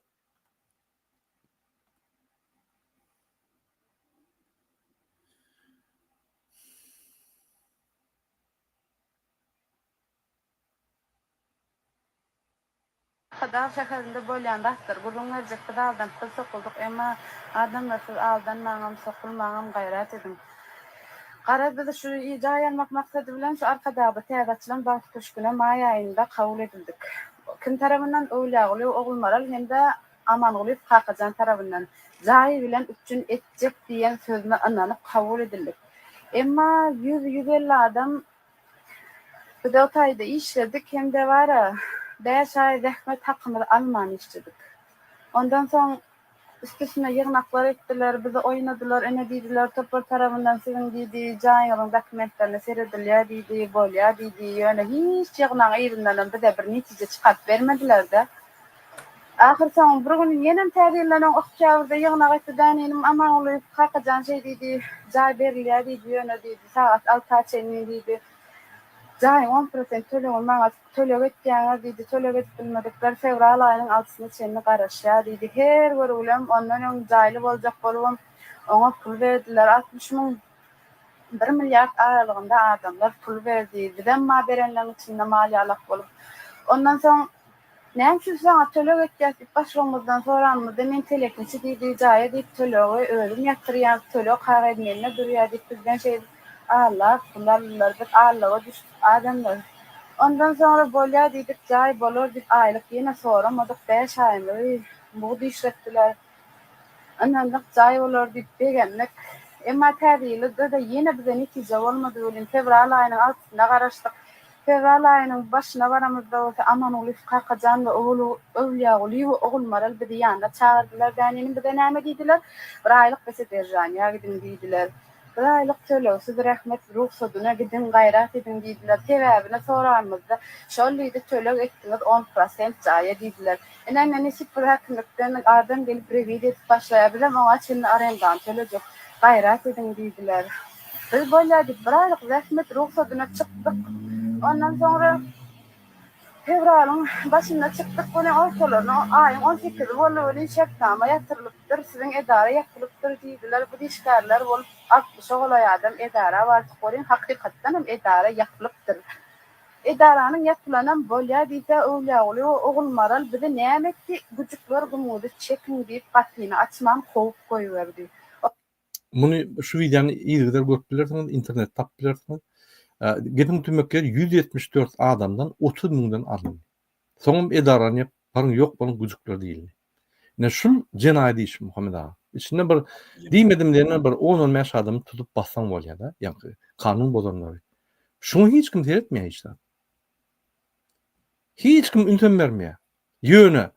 Speaker 7: Arkadag şäherinde bolýan zatlary gürrüň berjek biz aldanyp biz sokuldyk emma adamlar siz aldanmaňam sokulmaňam gaýrat ediň. Garaz biz şu jaý almak maksady bilen şu Arkadagda täze açylan Bagt köşgüne maý aýynda kabul edildik. Kim tarabyndan Öwlýagulyýew Ogulmaral hem-de Amangulyýew Kakajan tarabyndan jaý bilen üpjün etjek diýen sözüne ynanyp kabul edildik. Emma ýüz, 150 adam. Biz o taýda işledik hem-de bar-a, bäş aý zähmet hakymyzy alman işledik. Ondan soň üstesine ýygnaklar etdiler, bizi oýnadylar, ine diýdiler, topar tarabyndan siziň diýdi, jaýyňyzyň dokumentlerine seredilýär diýdi, bolýar diýdi, ýöne hiç ýygnagyň yzyndanam bize bir netije çykaryp bermediler-de. Ahyrsoňy bir gün ýenem täze ýyldan öň oktýabrda ýygnak etdi däninim Amangulyýew Kakajan şeý diýdi, jaý berilýär diýdi, ýöne diýdi, sagat alta çenli diýdi. Jaýyň on prosent tölegini maňa töleg etýäňiz diýdi, töleg edip bilmedikler fewral aýynyň altysyna çenli garaşýar diýdi. Her görgülem ondan öň jaýly boljak bolubam oňa pul berdiler. 60 müň, bir milliard aralygynda adamlar pul berdi. Bizem ma berenleň içinde mal ýalak bolup. Ondan soň Näme üçin saňa töleg etýäs diýip başlygymyzdan soranymyzda men telekeçi diýdi, jaýa diýip tölegi özüm ýatyrýan, töleg kagyz mende durýar diýip bizden şeýdip allap pul aldylar, biz allyga düşdük adamlar. Ondan soňra bolýa diýdik jaý bolar diýip aýlyk ýene soramadyk bäş aýymyzy mugt işletdiler. Ynandyk jaý bolar diýip begendik. Emma täze ýylda-da ýene bize netije bolmady welin fewral aýynyň altysyna garaşdyk. Fewral aýynyň başyna baramyzda bolsa Amangulyýew Kakajan we Öwlýagulyýewa Ogulmaral bizi ýanyna çagyrdylar. Däninim bize näme diýdiler? Bir aýlyk besederžaniýa gidiň diýdiler. Bir aýlyk tölegsiz rehmet rugsadyna gidiň gaýrat ediň diýdiler. Sebäbini soranymyzda şol diýdi töleg etdiňiz on prosent jaýa diýdiler. Ine indi nesip bir häkimlikden adam gelip rewiziýa edip başlaýar bizem oňa çenli arendany tölejek gaýrat ediň diýdiler. Biz bolýa diýip bir aýlyk zähmet rugsadyna çykdyk. Ondan soňra fewralyň başynda çykdyk welin ortalaryna aýyň on sekizi boldy welin şertnama ýatyrylypdyr siziň edara ýapylypdyr diýdiler. Biz işgärler bolup altmyşa golaý adam edara bardyk welin hakykatdanam edara ýapylypdyr. Edaranyň ýapylanam bolýa diýse Öwlýaguly we Ogulmaral bizi näme etdi güjükler gumyňyzy çekiň diýip gapyny açman kowup goýberdi.
Speaker 1: Muny şu wideony yzygider görüp bilersiňiz, internetde tapyp bilersiňiz. Gepiň tümmek ýeri 174 adamdan 30 müňden alyndy. Soňam edarany ýap, baryň ýok boluň güjükler diýildi. Ine şul jenaýat işi Muhammet aga. Içinde bir diýmedim diýenden bir 10-15 adamy tutup bassaň bolýar-da, ýaňky kanun bozanlary. Şuňa hiç kim seretmeýär hiç zat. Hiç kim ünsem bermeýär. Ýöne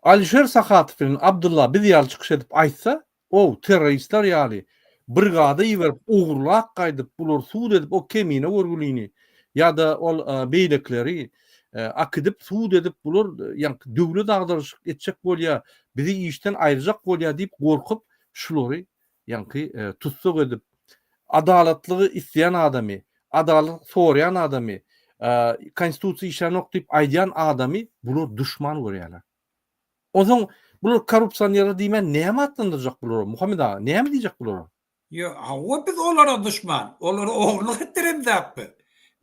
Speaker 1: Alişer Sahatow bilen Abdylla biz ýaly çykyş edip aýtsa, Ow, terroristler ýaly brigada iberip ogurlap gaýdyp bulary sud edip o Kemine görgülini ýa-da ol beýlekileri akidip sud edip bular ýaňky döwlet agdaryşyk etjek bolýa bizi işden aýyrjak bolýa diýip gorkup şulary ýaňky tussag edip adalatlygy isleýän adamy adalat soraýan adamy konstitusiýa işlänok diýip aýdýan adamy bular duşman görýärler. Onsoň bular korrupsionerler diýmän näme atlandyrjak bulara Muhammet aga näme diýjek bulara?
Speaker 2: Ýok hawa biz olara duşman. Olara ogurlyk etdiremzok biz.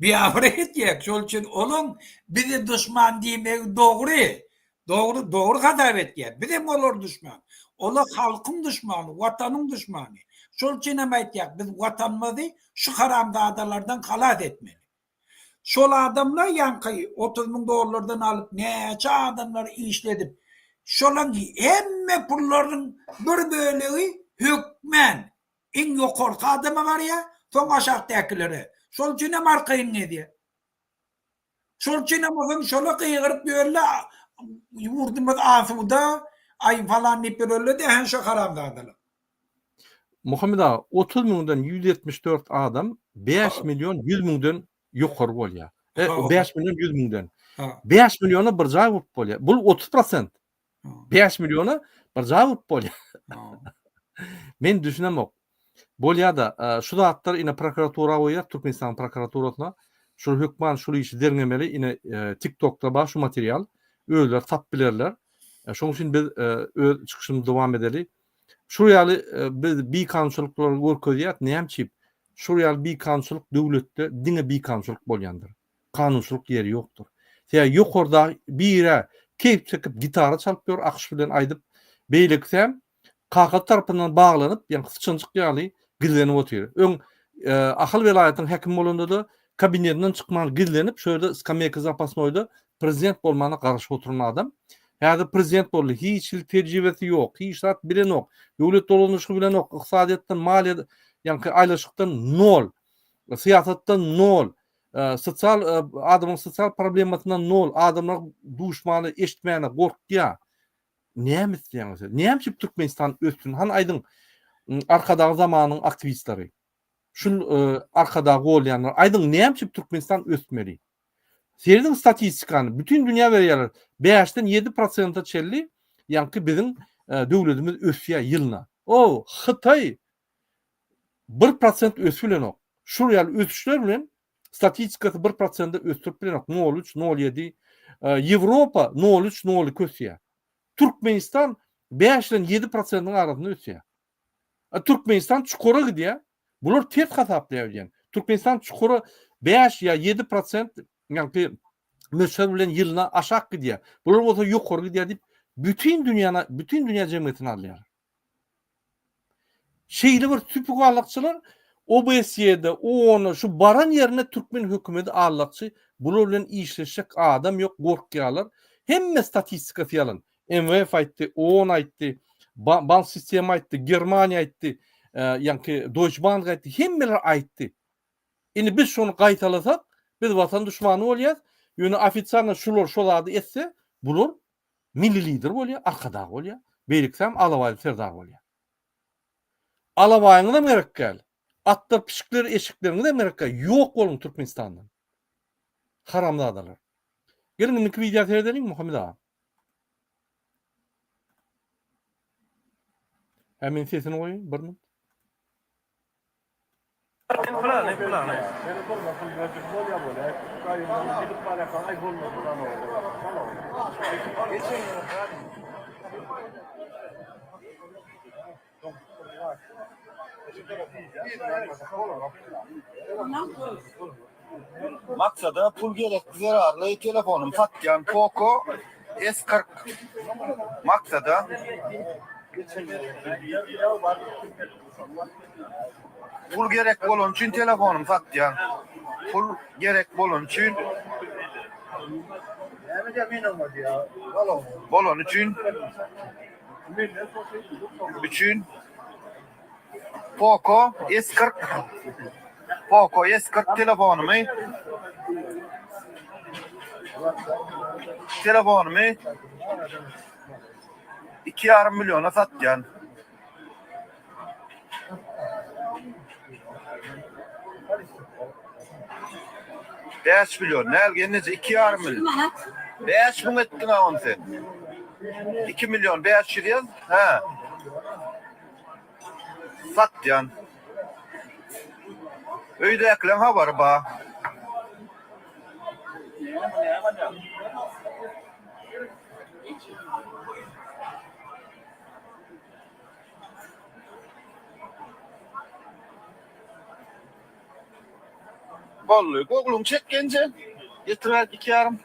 Speaker 2: Biabraý etýäk. Şol üçin olaň bize duşman diýmegi dogry. Dogry dogry hasap etýär. Bizem olara duşman. Olar halkyň duşmany, watanyň duşmany. Şol üçin hem aýtýak biz watanymyzy şu haramzadalardan halas etmeli. Şol adamlar ýaňky 30 müň dollardan alyp näçe adamlary işledip, şolaň hemme pullarynyň bir bölegi hökmän iň ýokarky adama barýar, soň aşakdakilere. Şol üçin hem arkaýyn gezýär. Şol üçin hem ozan şola gygyryp ýörler, ýurdumyz asuda, aý falan diýip ýörerler-de, hä şo haramzadalar.
Speaker 1: Muhammet aga, 30 müňden 174 adam 5 million 100 müňden ýokary bolýar. E, 5 million 100 müňden. 5 milliona bir jaý gurup bolýar. Bu 30 prosent. 5 milliona bir jaý gurup bolýar. Men düşünemok. Bolýar-da, şu zatlar ine prokuratura goýýar, Türkmenistanyň prokuraturasyna. Şul hökman şul işi derňemeli. Ine TikTokda bar şu material. Özleri tapyp bilerler. Şonuň üçin biz öz çykyşymyzy dowam edeli. Şul ýaly biz bikanunçylyklary görkezýäs, näme üçin? Şul ýaly bikanunçylyk döwletde diňe bikanunçylyk bolýandyr. Kanunçylyk ýeri ýokdur. Sebäbi ýokarda birä keýp çekip gitara çalyp ýör, akyş bilen aýdyp, beýlekisem kakasy tarapyndan baglanyp, ýaňky syçanjyk ýaly gizlenip otyr. Öň Ahal welaýatynyň häkimi bolanda-da kabinetinden çykman gizlenip, şo ýerde skameýka zapasnoýda prezident bolmana garaşyp oturan adam. Häzir prezident boldy, hiç hili tejribesi ýok, hiç zat bilenok, döwlet dolanyşygy bilenok, ykdysadyýetden, maliýe, ýaňky aýlaşykdan nol, syýasatdan nol. Sosial adamyň sosial problemasyndan nol, adamlar duşmany eşitmäne gorkýar. Näme isleýäňiz siz? Näme üçin Türkmenistan össün? Hany aýdyň Arkadag zamanyň aktiwistleri. Şul Arkadag golýanlar aýdyň näme üçin Türkmenistan ösmeli? Serediň statistikany, bütin dünýä berýärler. Bäşden ýedi prosente çenli ýaňky biziň döwletimiz ösýär ýylyna. O Hytaý bir prosent ösüp bilenok. Şul ýaly ösüşler bilen statistikasy bir prosente ösdürip bilenok. Nol üç, nol ýedi. Ýewropa nol üç, nol iki ösýär. Türkmenistan bäş bilen ýedi prosentiň arasynda ösýär. Türkmenistan çukura gidýär. Bular ters hasaplaýar öýdýän. Türkmenistan çukura 5 ýa 7 prosent ýagny möçber bilen ýylyna aşak gidýär. Bular bolsa ýokary gidýär diýip bütin dünýäni, bütin dünýä jemgyýetini alýar. Şeýle bir süpük allakçylar OBSE-de, OON-da şu baran ýerinde türkmen hökümeti allakçy, bular bilen işleşjek adam ýok, gorkýarlar. Hemme statistikasy ýalan. MWF aýtdy, OON aýtdy, bank sistema aýtdy, Germaniýa aýtdy, ýaňky Deutsche Bank aýtdy, hemmeler aýtdy. Indi biz şony gaýtalasak, biz watan duşmany bolýas. Ýöne ofitsialno şular şo zady etse, bular milli lider bolýar, arkadag bolýar, beýlekisi hem alabaýly serdar bolýar. Alabaýyňyzam gerek däl. Atlar, pişikler, eşekleriňizem gerek däl. Ýok boluň Türkmenistandan. Haramzadalar. Geliň indiki wideo seredeliň Muhammet aga. Hä men sesini goýaýyn bir minut.
Speaker 8: Maksada pul gerek zerarly telefonym satýan Poco S 40 Maksada Pul gerek bolany üçin telefonym satýan Pul gerek bolany üçin Bolany üçin Üçin Poco S 40 Poco S 40 telefonymy Telefonymy iki ýarym milliona satýan. 5 million näl gelneje iki ýarym million. 5000 etdiň-a ony sen. 2 million 500 ýaz. Hä. Satýan. Öýdäkileň habary ba. Boldy. Gogluň çek genje. Getiräýt iki ýarym.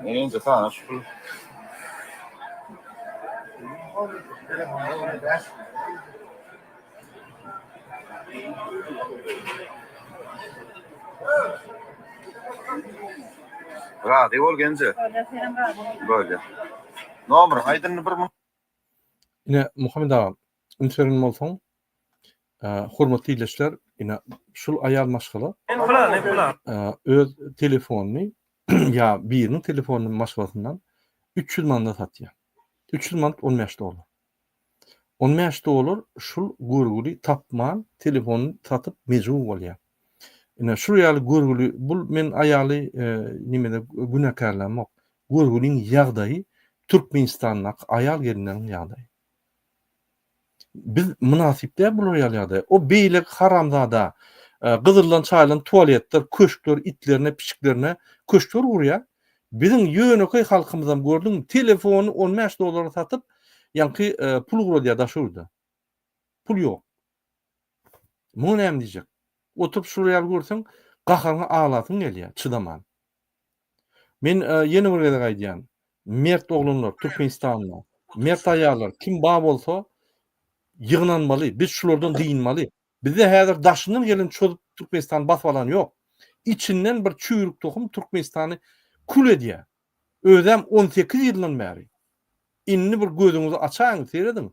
Speaker 8: Ýene sana şu pul. Razy bol genje. Bolýa. Nomeryňy aýt indi bir
Speaker 1: Ine Muhammet aga, üns beren bolsaň, hormatly ildeşler, ine şul aýal maşgala öz telefonyny ýa biriniň telefonyny maşgalasyndan 300 manada satýar. 300 manat 15 dollar. 15 dollar şul görgüli tapman telefonyny satyp mejbur bolýar. Ine şul ýaly görgüli bul men aýaly nimede günäkärlämok. Görgüliň ýagdaýy Türkmenistandaky aýal gelinleriň ýagdaýy. Biz mynasyp däl bular ýaly ýagdaýa. O beýleki haramzada gyzyldan çaýylan tualetler, köşkler itlerine, pişiklerine köşkler gurýar. Biziň ýönekeý halkymyzam gördüňmi telefony 15 dollara satyp ýaňky pul ugradýar daşary ýurda. Pul ýok. Muňa näme diýjek? Oturyp şular ýaly görseň gaharyňa aglasyň gelýär çydaman. Men ýene bir gezek aýdýan. Mert oglanlar Türkmenistanda, mert aýallar kim bar bolsa ýygnanmaly. Biz şulardan dynmaly. Bizde häzir daşyndan gelen çozup Türkmenistany basyp alan ýok. Içinden bir çüýrük tohum Türkmenistany kül edýär. Özem 18 ýyldan bäri. Indi bir gözüňizi açaýyň, serediň.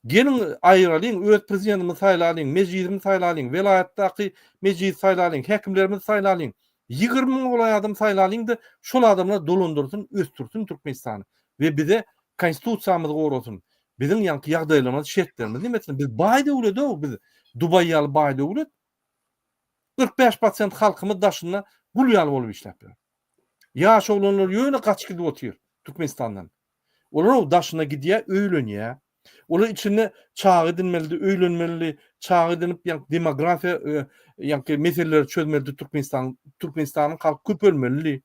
Speaker 1: Geliň aýralyň, öz prezidentimizi saýlalyň, mejlisimizi saýlalyň, welaýatdaky mejlisi saýlalyň, häkimlerimizi saýlalyň. 20 müňe golaý adam saýlalyň-da, şol adamlar dolandyrsyn, ösdürsin Türkmenistany we bize konstitusiýamyzy gorasyn. Biziň ýaňky ýagdaýlarymyz, şertlerimiz neme etsin? Biz baý döwlet-ow, biz Dubaý ýaly baý döwlet. 45 prosent halkymyz daşynda gul ýaly bolup işläp ýör. Ýaş oglanlar ýöne gaçyp gidip otyr Türkmenistandan. Olar daşyna gidýär, öýlenýär. Olar içinde çaga edinmelidi, öýlenmelidi, çaga edinip ýa demografiýa ýa meseleleri çözmelidi Türkmenistan. Türkmenistanyň halky köpelmelidi.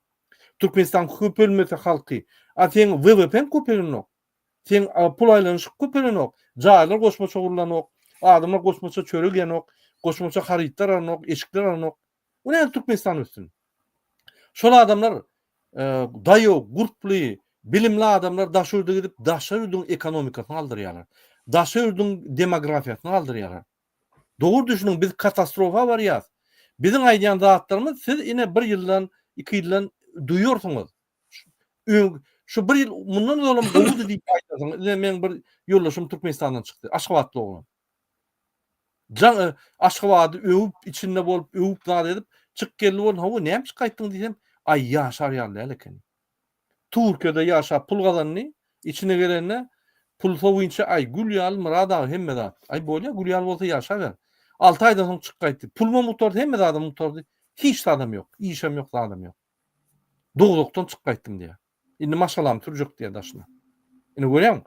Speaker 1: Türkmenistan köpelmese halky, a seň WWP-ň köpelenok. Seň pul aýlanyşyk köpelenok. Jaýlar goşmaça gurlanok. Adamlar goşmaça çörek iýenok, goşmaça harytlar alanok, eşikler alanok. O nädip Türkmenistan össün? Şol adamlar daýaw, gurply, bilimli adamlar daşary ýurda gidip, daşary ýurduň ekonomikasyny galdyrýarlar. Daşary ýurduň demografiýasyny galdyrýarlar. Dogry düşüniň, biz katastrofa barýas. Biziň aýdýan zatlarymyz siz ine bir ýyldan, iki ýyldan duýarsyňyz. Öň şu bir ýyl mundan ozalam gowudy diýip aýdarsyňyz. Ine meň bir ýoldaşym Türkmenistandan çykdy. Aşgabatly oglan. Jaň Aşgabady öwüp, içinde bolup, öwüp zat edip, çyk geldi boldy. Hawa, näme üçin gaýtdyň diýsem, aý ýaşar ýaly däl ekeni. Türkiýede ýaşap pul gazandy, içine gelende pul sowynça aý gül ýaly Myrat aga hemme zat. Aý bolýa gül ýaly bolsa ýaşaber. 6 aýdan soň çyk gaýtdy. Pulumam gutardy, hemme zadam gutardy. Hiç zadam ýok, işem ýok, zadam ýok. Dowzahdan çyk gaýtdym diýýär. Indi maşgalamy sürjek diýýär daşyna. Indi görýäňmi?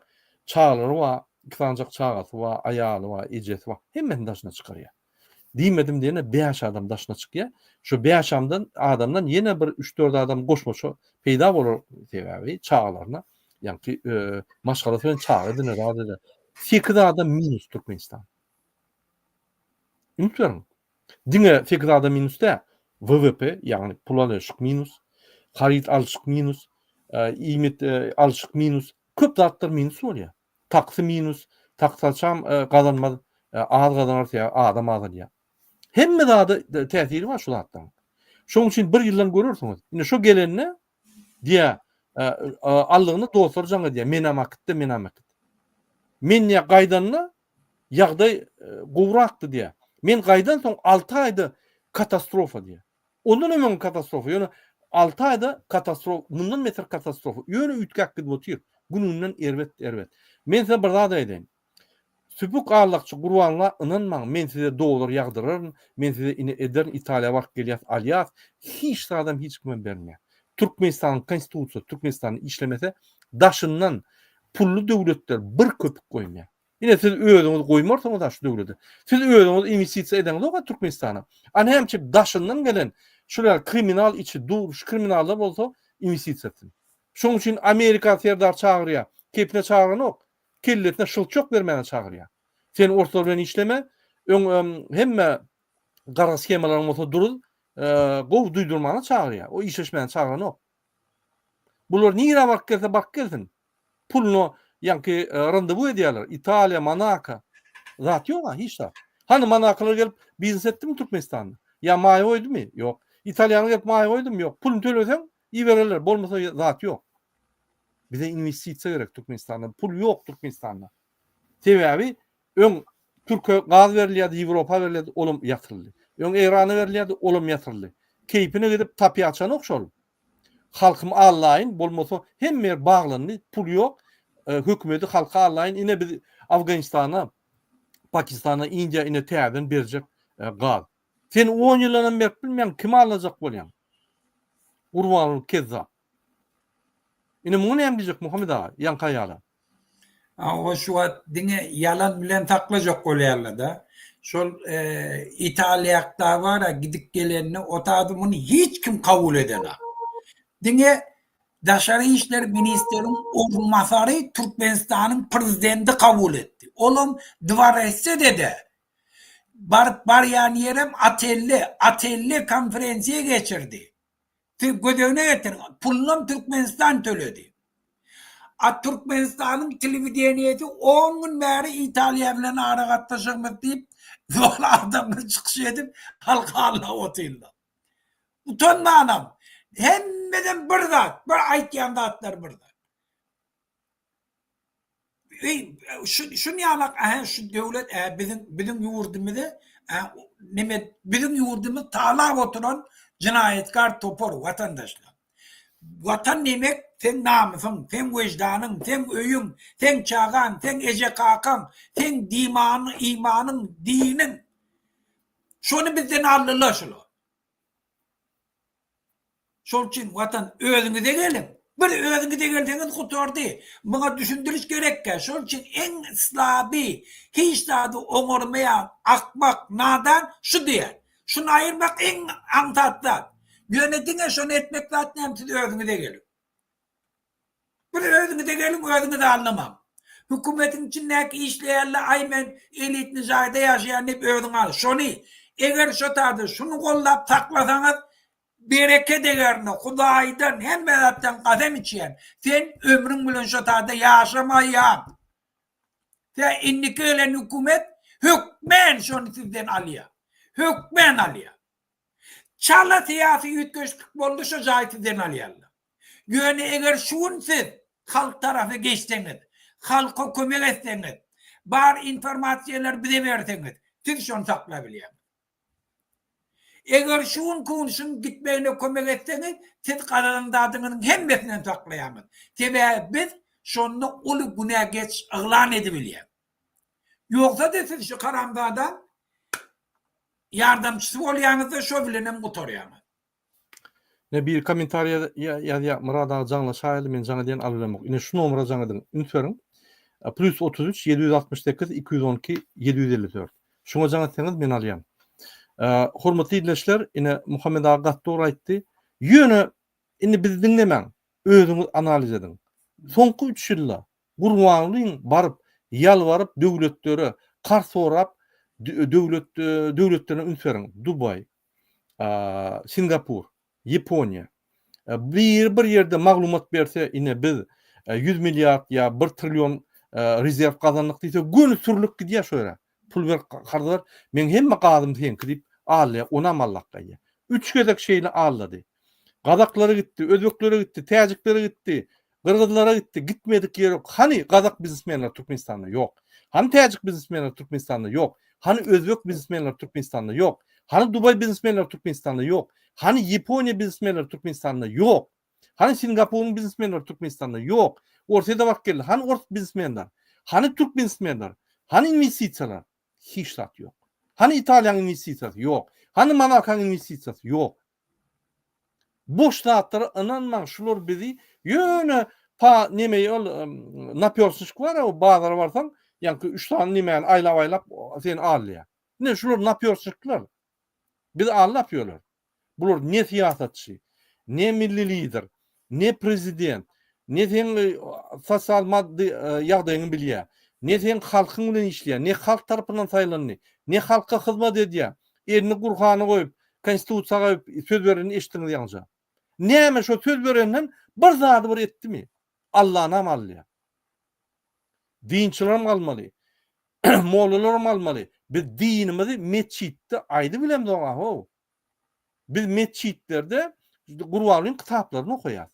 Speaker 1: Çagalary bar, iki sanjak çagasy bar, aýaly bar, ejesi bar. Hemmesini daşyna çykarýar. Diýmedim diýene bäş adam daşyna çykýar. Şu bäş adamdan, adamdan ýene bir üç-dört adam goşmaça peýda bolar sebäbi çagalaryna, ýaňky maşgalasy bilen çaga ediner, zat eder. Sekiz adam minus Türkmenistan. Üns beriň. Diňe 8 adam minus däl. WWP, ýagny pul alyşyk minus, haryt alyşyk minus, iýmit alyşyk minus, köp zatlar minus bolýar. Taksi minus, taksaçam gazanmaz, az gazanar sebäbi adam azalýar. Hemme zada täsiri bar şu zatlaryň. Şonuň üçin bir ýyldan görersiňiz. Indi şu gelende diýä aldygyna dostlar jaň edýär. Menam akitde, menam akit. Men diýä gaýdanda ýagdaý gowrakdy diýýär. Men gaýdan soň 6 aýda katastrofa diýýär. Ondan hem öň katastrofa, ýöne 6 aýda katastrofa, mundan beter katastrofa. Ýöne üýtgäp gidip otyr. Gün-günden erbet, erbet. Men size bir zat aýdaýyn. Süpük allakçy Gurbanla ynanmaň, men size dollar ýagdyraryn, men size ine ederin, Italiýa baryp gelýäs, alýas. Hiç zadam hiç kime bermeýär. Türkmenistanyň konstitusiýasy Türkmenistanda işlemese, daşyndan pully döwletler bir köpük goýmaýar. Ine siz özüňiz goýmarsyňyz-a şu döwlete. Siz özüňiz inwestisiýa edeňizok-a Türkmenistana. A näme üçin daşyndan gelen şul ýaly kriminal içi dur, şu kriminallar bolsa inwestisiýa etsin. Şonuň üçin Amerika serdar çagyrýar. Kepine çagyranok. Kellesine şylçok bermäne çagyrýar. Sen orslar bilen işleme. Öň hemme gara shemalaryň bolsa duruz, gowy duýdurmana çagyrýar. O işleşmäne çagyranok. Bular nirä baryp gelse baryp gelsin. Puluna ýaňky randewu edýärler. Italiýa, Monako. Zat ýok-a, hiç zat. Hany Monakolar gelip biznes etdimi Türkmenistanda? Ýa maýa goýdumy? Ýok. Italýanlar gelip maýa goýdumy? Ýok. Puluny töleseň, ibererler, bolmasa zat ýok. Bize inwestisiýa gerek Türkmenistanda. Pul ýok Türkmenistanda. Sebäbi öň Türke gaz berilýärdi, Ýewropa berilýärdi, olam ýatyryldy. Öň Eýrana berilýärdi, olam ýatyryldy. Keýpine gidip tapy açanok şol. Halkymy allaýyn, bolmasa hemme ýer baglandy, pul ýok. Hökümeti halka allaýyn, ine biz Afganistana, Pakistana, Indiýa ine täzeden berjek gaz. Sen 10 ýyldanam berip bilmeýäň, kimi allajak bolýaň? Gurbanguly kezzap. Ine muňa näme diýjek Muhammet aga, ýaňky aýala?
Speaker 2: A o şu wagt diňe ýalan bilen saklajak bolýarlar-da. Şol Italiýakda bar-a gidip gelenini o taýda muny hiç kim kabul edenak. Diňe Daşary işler ministeriň orunbasary Türkmenistanyň prezidenti kabul etdi. Olam dworese-de-de. Baryp barýan ýerem otelde, otelde konferensiýa geçirdi. Siz göz öňüne getiriň, pulunam Türkmenistan töledi. A Türkmenistanyň telewideniýesi on gün bäri Italiýa bilen aragatnaşygymyz diýip, zol adamlar çykyş edip, halky aldap otyrlar. Utanmanam. Hemmeden bir zat, bir aýtýan zatlary bir zat. Eý, şu şun ýalak ähä şu döwlet ä biziň biziň ýurdumyzy ä neme biziň ýurdumyz talap oturan jenaýatkar topar watandaşlar. Watan diýmek seň namysyň, seň wejdanyň, seň öýüň, seň çagaň, seň eje-kakaň, seň dimanyň, imanyň, diniň. Şony bizden aldylar şular. Şol üçin Watan özüňize geliň. Bir özüňize gelseňiz gutardy. Muňa düşündiriş gerekkä. Şol üçin iň slaby, hiç zady oňarmaýan, akmak, nadan şu diýýär. Şuny aýyrmak iň aňsat zat. Ýöne diňe şony etmek zat näme siz özüňize geliň. Bir özüňize geliň özüňizi aldamaň. Hökümetiň içindäki işleýänler aý men elitni jaýda ýaşaýan diýip özüňi al. Şony eger şo taýda şuny goldap saklasaňyz bereket egerine hudaýdan hemme zatdan kasam içýän sen ömrüň bilen şo taýda ýaşamaýaň. Tä indiki gelen hökümet hökmän şony sizden alýar. Hökmän alýar. Çala syýasy üýtgeşiklik boldy şo jaýy sizden alýarlar. Ýöne eger şu gün siz halk tarapa geçseňiz, halka kömek etseňiz, bar informasiýalary bize berseňiz, siz şony saklabilýäňiz. Eger şu günki gün şuň gitmegine kömek etseňiz, siz gazanan zadyňyzyň hemmesinem saklaýaňyz. Sebäbi biz şonda uly günä geçiş yglan edibilýäs. Ýogsa-da siz şu haramzada ýardamçysy bolýaňyz-da şo bilenem gutarýaňyz.
Speaker 1: Ine biri kommentariýa ýazýar Myrat aga jaňlaşaýaly men jaň edýän alyp bilemok. Ine şu nomera jaň ediň. Üns beriň. Plus 33 768 212 754. Şuňa jaň etseňiz men alýan. Hormatly ildeşler, ine Muhammet aga gaty dogry aýtdy. Ýöne indi bizi diňlemäň. Özüňiz analiz ediň. Soňky 3 ýylda Gurbangulyň baryp ýalbaryp döwletlere karz sorap döwlet döwletlerine üns beriň. Dubaý, Singapur, Ýaponiýa. Biri bir ýerde maglumat berse, ine biz 100 milliard ýa 1 trillion rezerw gazandyk diýse, göni sürlüp gidýär şo ýere. Pul ber, karz ber, meň hemme gazym seňki diýip alýar, onam allap gaýdýar. Üç gezek şeýle aldady. Gazaklara gitdi, özbeklere gitdi, täjiklere gitdi, gyrgyzlara gitdi, gitmedik ýeri ýok. Hany gazak biznesmenleri Türkmenistanda ýok. Hany täjik biznesmenleri Türkmenistanda ýok. Hany özbek biznesmenleri Türkmenistanda ýok. Hany Dubaý biznesmenleri Türkmenistanda ýok. Hany Ýaponiýa biznesmenleri Türkmenistanda ýok. Hany Singapuryň biznesmenleri Türkmenistanda ýok. Orsýete baryp geldi. Hany ors biznesmenler? Hany türk biznesmenler? Hany inwestisiýalar? Hiç zat ýok. Hany Italiýanyň inwestisiýasy? Ýok. Hany Monakanyň inwestisiýasy? Ýok. Boş zatlara ynanmaň şular bizi ýöne pa neme ol napýorsnyşk bar o bazara barsaň ýaňky üç sany nemäni aýlap aýlap seni alýar. Ine şular napýorsnyşklar. Bizi aldap ýörler. Bular ne syýasatçy, ne milli lider, ne prezident, ne seň sosial maddy ýagdaýyňy bilýär, ne seň halkyň bilen işleýär, ne halk tarapyndan saýlandy, ne halka hyzmat edýär. Elini Gurhana goýup, Konstitusiýa goýup söz berenini eşitdiňiz ýaňyja. Näme şo söz berenden bir zady bir etdimi? Allanam alýar. Dinçilerem almaly. Mollalaram almaly. Biz dinimizi metjitde aýdybilemzok-a how. Biz metjitlerde Gurbangulyň kitaplaryny okaýas.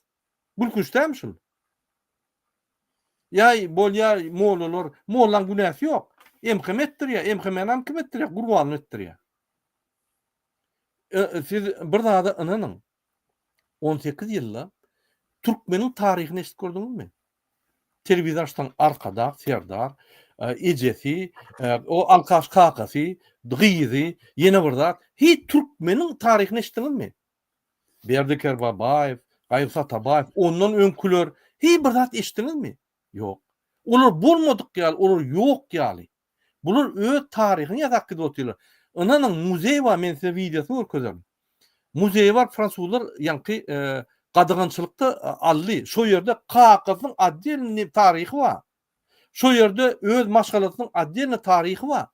Speaker 1: Gülkünç dälmi şul? Ýa bolýar mollalar, mollaň günäsi ýok. MHM etdirýär, MHM-nam kim etdirýär? Gurbanguly etdirýär. Siz bir zada ynanyň. 18 ýylda türkmeniň taryhyny eşidip gördüňizmi? Telewizor açsaň Arkadag Serdar, ejesi, o alkaş kakasy, gyzy, ýene bir zat. Hiç türkmeniň taryhyny eşitdiňizmi? Berdi Kerbabaýew, Gaýgy Satabaýew, ondan öňküler hiç bir zat eşitdiňizmi? Ýok. Olar bolmadyk ýaly, olar ýok ýaly. Bular öz taryhyny ýasap gidip otyrlar. Ynanyň, muzeý bar, men size wideosyny görkezerin. Muzeý bar, fransuzlar ýaňky gadagançylykda aldy. Şo ýerde kakasynyň otdelnyý taryhy bar. Şo ýerde öz maşgalasynyň otdelnyý taryhy bar.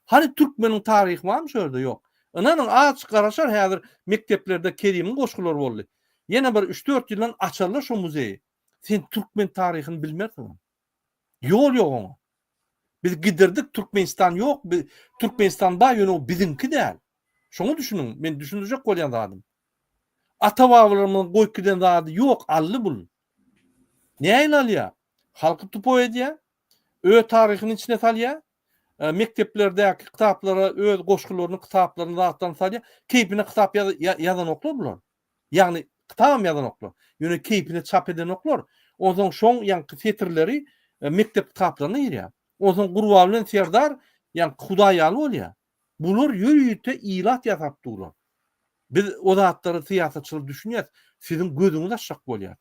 Speaker 1: Hany türkmeniň taryhy barmy şo ýerde? Ýok. Ynanyň, azajyk garaşar häzir mekdeplerde Kerimiň goşgulary boldy. Ýene bir üç-dört ýyldan açarlar şo muzeýi. Sen türkmen taryhyny bilmersiň. Ýol ýok oňa. Biz gidirdik Türkmenistan ýok. Biz Türkmenistan bar ýöne o biziňki däl. Şoňa düşüniň. Men düşündirjek bolýan zadym. Ata-babalarymyzyň goýup giden zady ýok, aldy bul. Nähili alýar? Halky tupoý edýär, öz taryhyny içine salýar, mekdeplerdäki kitaplara öz goşgularyny, kitaplaryny, zatlaryny salýar. Keýpine kitap ýazanoklar bular. Ýagny kitabam ýazanoklar. Ýöne keýpine çap edenoklar. Onsoň şoň ýaňky setirleri mekdep kitaplaryna girýär. Onsoň Gurban bilen Serdar ýaňky Hudaý ýaly bolýar. Bular ýörite ilat ýasap durlar. Biz o zatlara syýasatçylar düşünýäs. Siziň gözüňizi açjak bolýas.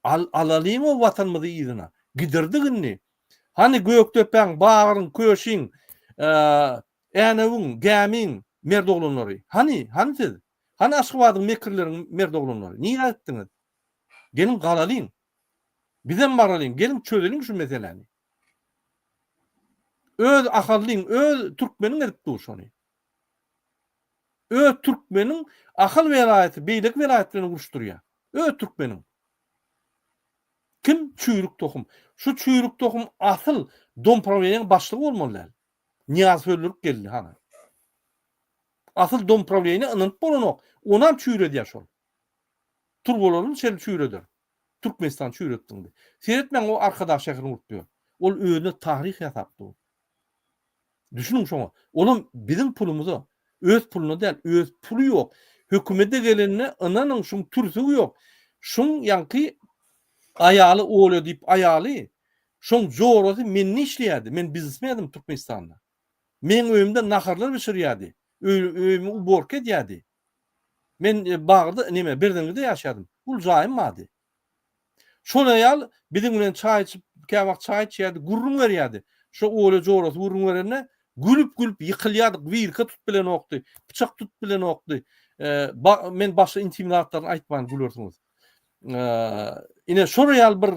Speaker 1: Al alalyň o watanymyzy yzyna. Gidirdik indi. Hany Gökdepäň, Bagryň, Köşiň, Änewiň, Gämiň merd oglanlary? Hany, hany siz? Hany Aşgabadyň mekirleriň merd oglanlary? Nirä gitdiňiz? Geliň galalyň. Bizem baralyň, geliň çözeliň şu meseläni. Öz Ahallyň, öz türkmeniň edip dur şony. Öz türkmeniň Ahal welaýaty beýleki welaýat bilen uruşdyrýar. Öz türkmeniň. Kim? Çüýrük tohum. Şu çüýrük tohum asyl domprawleniýaň başlygy bolmaly däl. Nyýazow öldürip geldi hany. Asyl domprawleniýa ynanyp bolanok. Onam çüýredýär şol. Turbalaryny şeýle çüýreder. Türkmenistan çüýretdiň diý. Seretmäň o Arkadag şäherini gurup ýör. Ol özüne taryh ýasap dur. Düşüniň şoňa. Olam biziň pulumyza, öz puluna däl, öz puly ýok. Hökümete gelende ynanyň şuň türsügi ýok. Şuň ýaňky aýaly Olýa diýip aýaly, şoň jorasy mende işleýärdi. Men biznesmendim Türkmenistanda. Meň öýümde naharlar bişirýärdi. Öýümi uborka edýärdi. Men bagda neme Berzeňňide ýaşaýardym. Uly jaýym bardy. Şol aýal biziň bilen çaý içip, käwagt çaý içýärdi, gürrüň berýärdi. Şo Olýa jorasy gürrüň berende, gülüp-gülüp ýykylýardyk, wilka tutup bilenokdy, pyçak tutup bilenokdy. Men başga intim zatlaryny aýtman gülersiňiz. Ine şol aýal bir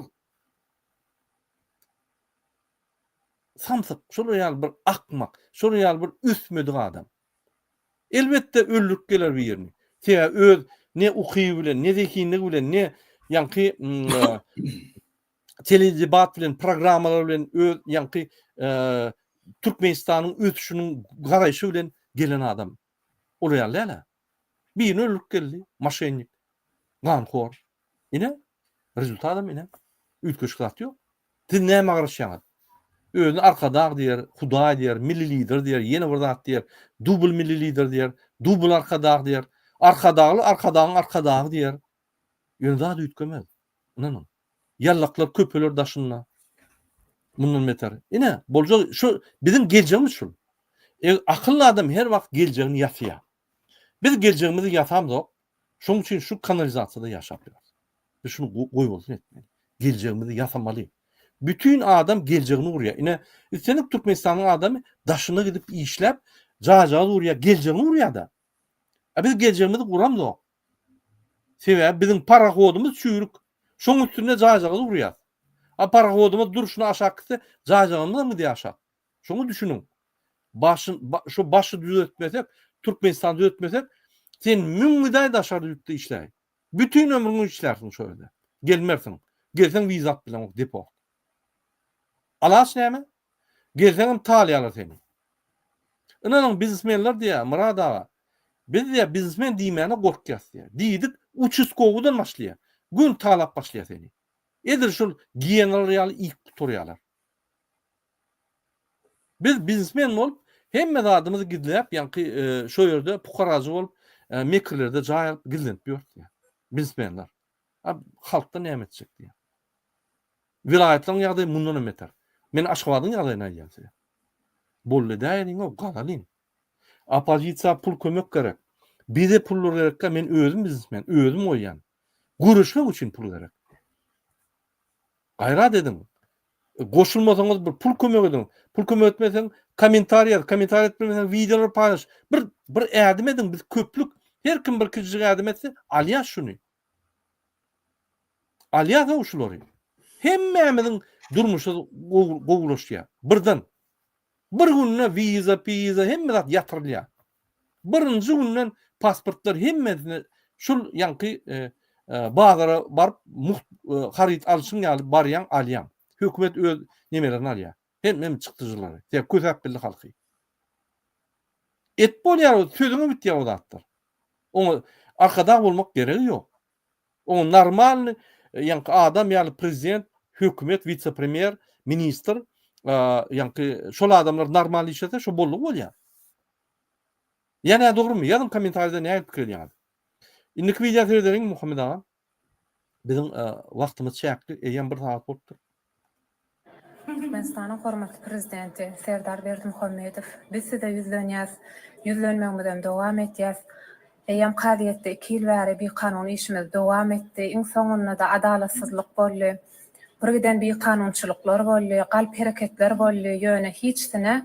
Speaker 1: samsyk, şol aýal bir akmak, şol aýal bir ösmedik adam. Elbetde öldürip geler birini. Sebäbi öz ne ukyby bilen, ne zehinligi bilen, ne ýaňky teledebat bilen, programmalar bilen öz ýaňky Türkmenistanyň ösüşiniň garaýşy bilen gelen adam. Ol ýaly däl-ä. Birini öldürip geldi, moşennik, ganhor. Ine, rezultatam ine. Üýtgeşik zat ýok. Siz nämä garaşýaňyz? Özüne Arkadag diýer, Hudaý diýer, Milli Lider diýer, ýene bir zat diýer, dubl Milli Lider diýer, dubl Arkadag diýer, Arkadagly Arkadagyň Arkadagy diýer. Ýöne zat üýtgemez. Ynanyň. Ýallaklar köpeler daşynda. Mundan beter. Ine, boljak şu biziň geljegimiz şul. E, akylly adam her wagt geljegini ýasaýar. Biz geljegimizi ýasamzok, Şonuň üçin şu kanalizasiýada ýaşap ýörüs. Biz şuny goýbolsun etmeli. Geljegimizi ýasamaly. Bütin adam geljegini gurýar. Ine, islendik Türkmenistanyň adamy daşyna gidip işläp, jaýjagaz gurýar, geljegini gurýar-da. A biz geljegimizi guramzok. Sebäbi biziň parahodymyz çüýrük. Şoň üstünde jaýjagaz gurýas. A parahodymyz durşuna aşak gitse, jaýjagazymyzam gidýär aşak. Şoňa düşüniň. Başyn, ba, şu başy düzetmesek, Türkmenistany düzetmesek, sen müň gidaý daşary ýurtda işläý. Bütin ömrüňi işlärsiň şo ýerde. Gelmersiň. Gelseň wiza alyp bileňok, deport. Alaç näme? Gelseňem talýarlar seni. Ynanyň biznesmenler diýýär, Myrat aga, biz diýýär biznesmen diýmäne gorkýas diýýär. Diýdik, uçastkowydan başlaýar. Gün talap başlaýar seni. Edil şol giýenalar ýaly iýip gutarýarlar. Biz biznesmen bolup, hemme zadymyzy gizläp, ýaňky şo ýerde pukarajy bolup, mekirlerde jaý alyp gizlenip ýörüs diýýär. Biznesmenler. A halkdan näme etjek diýýär. Welaýatlaryň ýagdaýy mundan hem beter. Men Aşgabadyň ýagdaýyny aýdýan size. Boldy edäýeliň-ow, galalyň. Oppozisiýa pul kömek gerek. Bize pullar gerekkä men özüm biznesmen, özüm goýýan. Göreşmek üçin pul gerek. Gaýrat ediň. Goşulmasaňyz bir pul kömek ediň. Pul kömek etmeseň kommentariý ýaz, kommentariý edip bilmeseň wideolary paýlaş. Bir bir ädim ediň, biz köplük. Her kim bir kiçijik ädim etse, alýas şuny. Alýas-ow şulary. Hemmämiziň durmuşy gowulaşýar. Birden. Bir günde wiza, piza hemme zat ýatyrylýar. Birinji günden pasportlar hemmesine şul ýaňky bazara baryp mugt haryt alşyň ýaly barýaň alýaň. Hökümet öz nemelerini alýar. Hem hem çykdyjylary. Sebäbi kösäp bildi halky. Et bolýar sözüňe bitýär o zatlar. Oňa arkadag bolmak geregi ýok. Oňa normalny ýaňky adam ýaly prezident, hökümet, wise-premýer, ministr, ýaňky şol adamlar normal işlese şo boldugy bolýar. Ýa nädogrymy? Ýazyň kommentariýada nähili pikir edýäňiz. Indiki wideo seredeliň Muhammet aga. Biziň wagtymyz çäkli, eýýäm bir sagat bolupdyr.
Speaker 9: Türkmenistanyň hormatly Prezidenti Serdar Berdimuhamedow, biz size ýüzlenýäs, ýüzlenmegimizem dowam etýäs. Eýýäm kazyýetde iki ýyl bäri bikanun işimiz dowam etdi. Iň soňunda-da adalatsyzlyk boldy. Birgiden bikanunçylyklar boldy, galp hereketler boldy, ýöne hiçsine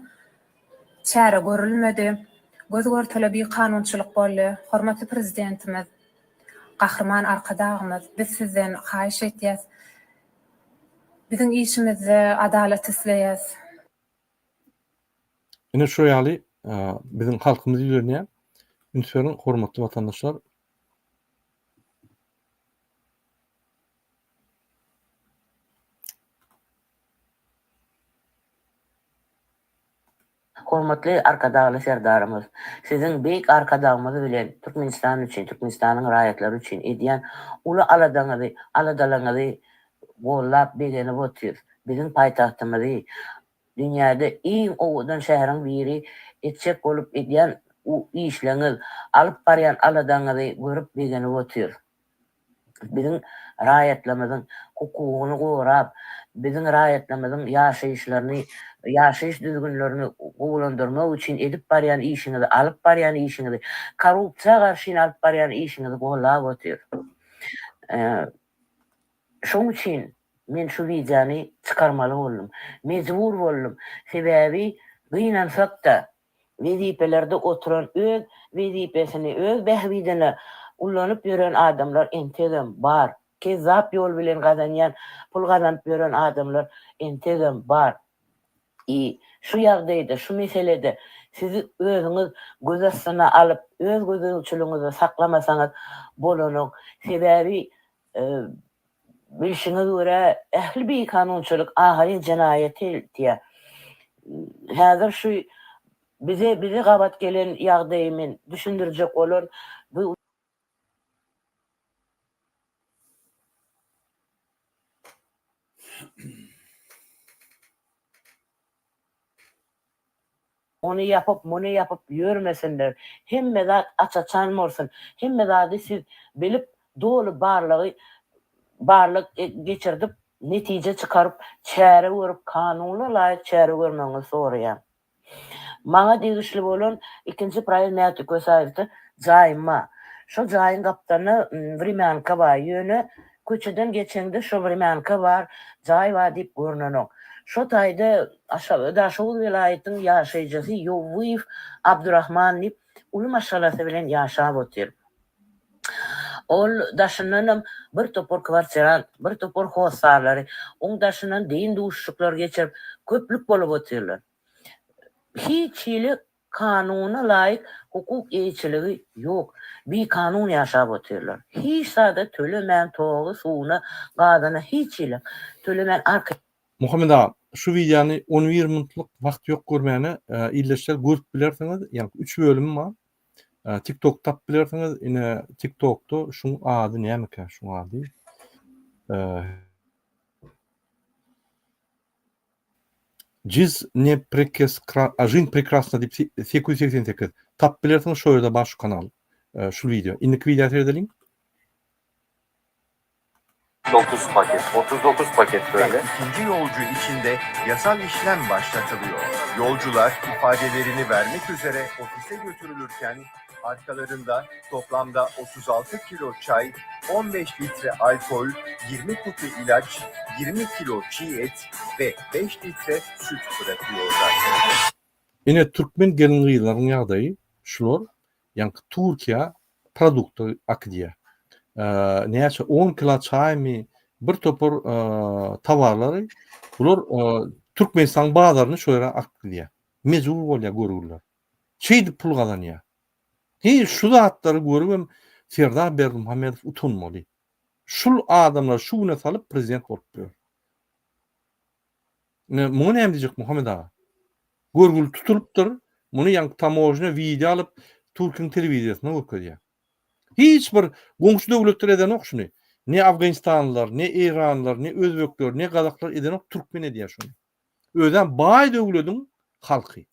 Speaker 9: çäre görülmedi. Göz-görtele bikanunçylyk boldy. Hormatly Prezidentimiz, Gahryman Arkadagymyz, biz sizden haýyş etýäs, Biziň işimizde adalat isleýäs.
Speaker 1: Ine şu ýaly biziň halkymyz ýüzlenýär. Üns beriň hormatly watandaşlar.
Speaker 10: Hormatly Arkadagly Serdarymyz, Siziň Beýik Arkadagymyz bilen Türkmenistan üçin, Türkmenistanyň raýatlary üçin edýän uly aladaňyzy, aladalaryňyzy gollap begenip otyrys. Biziň paýtagtymyzy dünýäde iň owadan şäheriň biri etjek bolup edýän işleňiz, alyp barýan aladaňyzy görüp begenip otyrys. biziň raýatlarymyzyň hukugyny gorap, biziň raýatlarymyzyň ýaşaýyşlaryny, ýaşaýyş düzgünlerini gowulandyrmak üçin edip barýan işiňizi, alyp barýan işiňizi, korrupsiýa garşy alyp barýan işiňizi gollap otyr. Şoň üçin men şu wideony çykarmaly boldum. Mejbur boldum. Sebäbi gynansak-da, Wezipelerde oturan öz wezipesini öz bähbidine ullanyp ýören adamlar entegem bar. Kezzap ýol bilen gazanýan pul gazanyp ýören adamlar entegem bar. I şu ýagdaýda şu meselede sizi özüňiz göz astyna alyp öz gözegçiligiňizde saklamasaňyz bolanok. Sebäbi Bilşiňiz görä, ähli bikanunçylyk ahyryn jenaýata eltýär. Häzir şu bize bize gabat gelen ýagdaýy men düşündirjek bolan bu Ony ýapyp, muny ýapyp ýörmesinler. Hemme zat aç-açan bolsun. Hemme zady siz bilip, doly barlagy barlag geçirdip, netije çykaryp, çäre görüp, kanuna laýyk çäre görmegiňizi soraýan. Maňa degişli bolan ikinji proýekt Mäti Kösäýewde jaýym bar. Şo jaýyň gapdalynda wremýanka bar. Ýöne Köçeden geçeňde şo wremýanka bar, jaý bar diýip görnenok. Şo taýda Daşoguz welaýatyň ýaşaýjysy Ýowwyýew Abdurahman diýip uly maşgalasy bilen ýaşap otyr. Ol daşyndanam bir topar kwartirant, bir topar hossarlary, oň daşyndan deýin duşuşyklar geçirip, köplük bolup otyrlar. Hiç hili Kanuna laýyk hukuk eýeçiligi ýok. Bikanun ýaşap otyrlar. Hiç zada tölemän togy, suwuna, gazyna hiç hili tölemän arka.
Speaker 1: Muhammet aga, şu wideony on bir minutlyk wagt ýok görmäne, ildeşler görüp bilersiňiz, ýagny üç bölümi bar. Tik tok tapyp bilersiňiz, ine tik tokda şuň ady nämekä şuň ady? Jiz ne prekeskra a žin prekrasna diýip 888 tapyp bilersiňiz şo ýerde bar şu kanal şu wideo. Indiki wideo seredeliň.
Speaker 11: 9 paket, 39 paket böyle.
Speaker 5: İkinci yolcu için de yasal işlem başlatılıyor. Yolcular ifadelerini vermek üzere ofise götürülürken arkalarında toplamda 36 kilo çay, 15 litre alkol, 20 kutu ilaç, 20 kilo çiğ et ve 5 litre süt bırakıyorlar.
Speaker 1: Ine türkmen gelin gyzlaryň ýagdaýy şular ýaňky Türkiýä produkty akydýa. Näçe on kilo çaýmy bir topar towarlary bular Türkmenistanyň bazaryny şo ýere akydýa. Mejbur bolýa görgüliler. Şeýdip pul gazanýar. Heý şu zatlary görübem Serdar Berdimuhamedow utanmaly. Şul adamlary şu güne salyp prezident bolup ýör. Ine muňa näme diýjek Muhammet aga? Görgüli tutulypdyr, muny ýaňky tamožnýa wideo alyp Türkiň telewizýasynda görkezýär. Hiç bir goňşy döwletler edenok şuny. Ne afganistanlylar, ne eýranlylar, ne özbekler, ne gazaklar edenok, türkmen edýär şony. Özem baý döwlediň halky.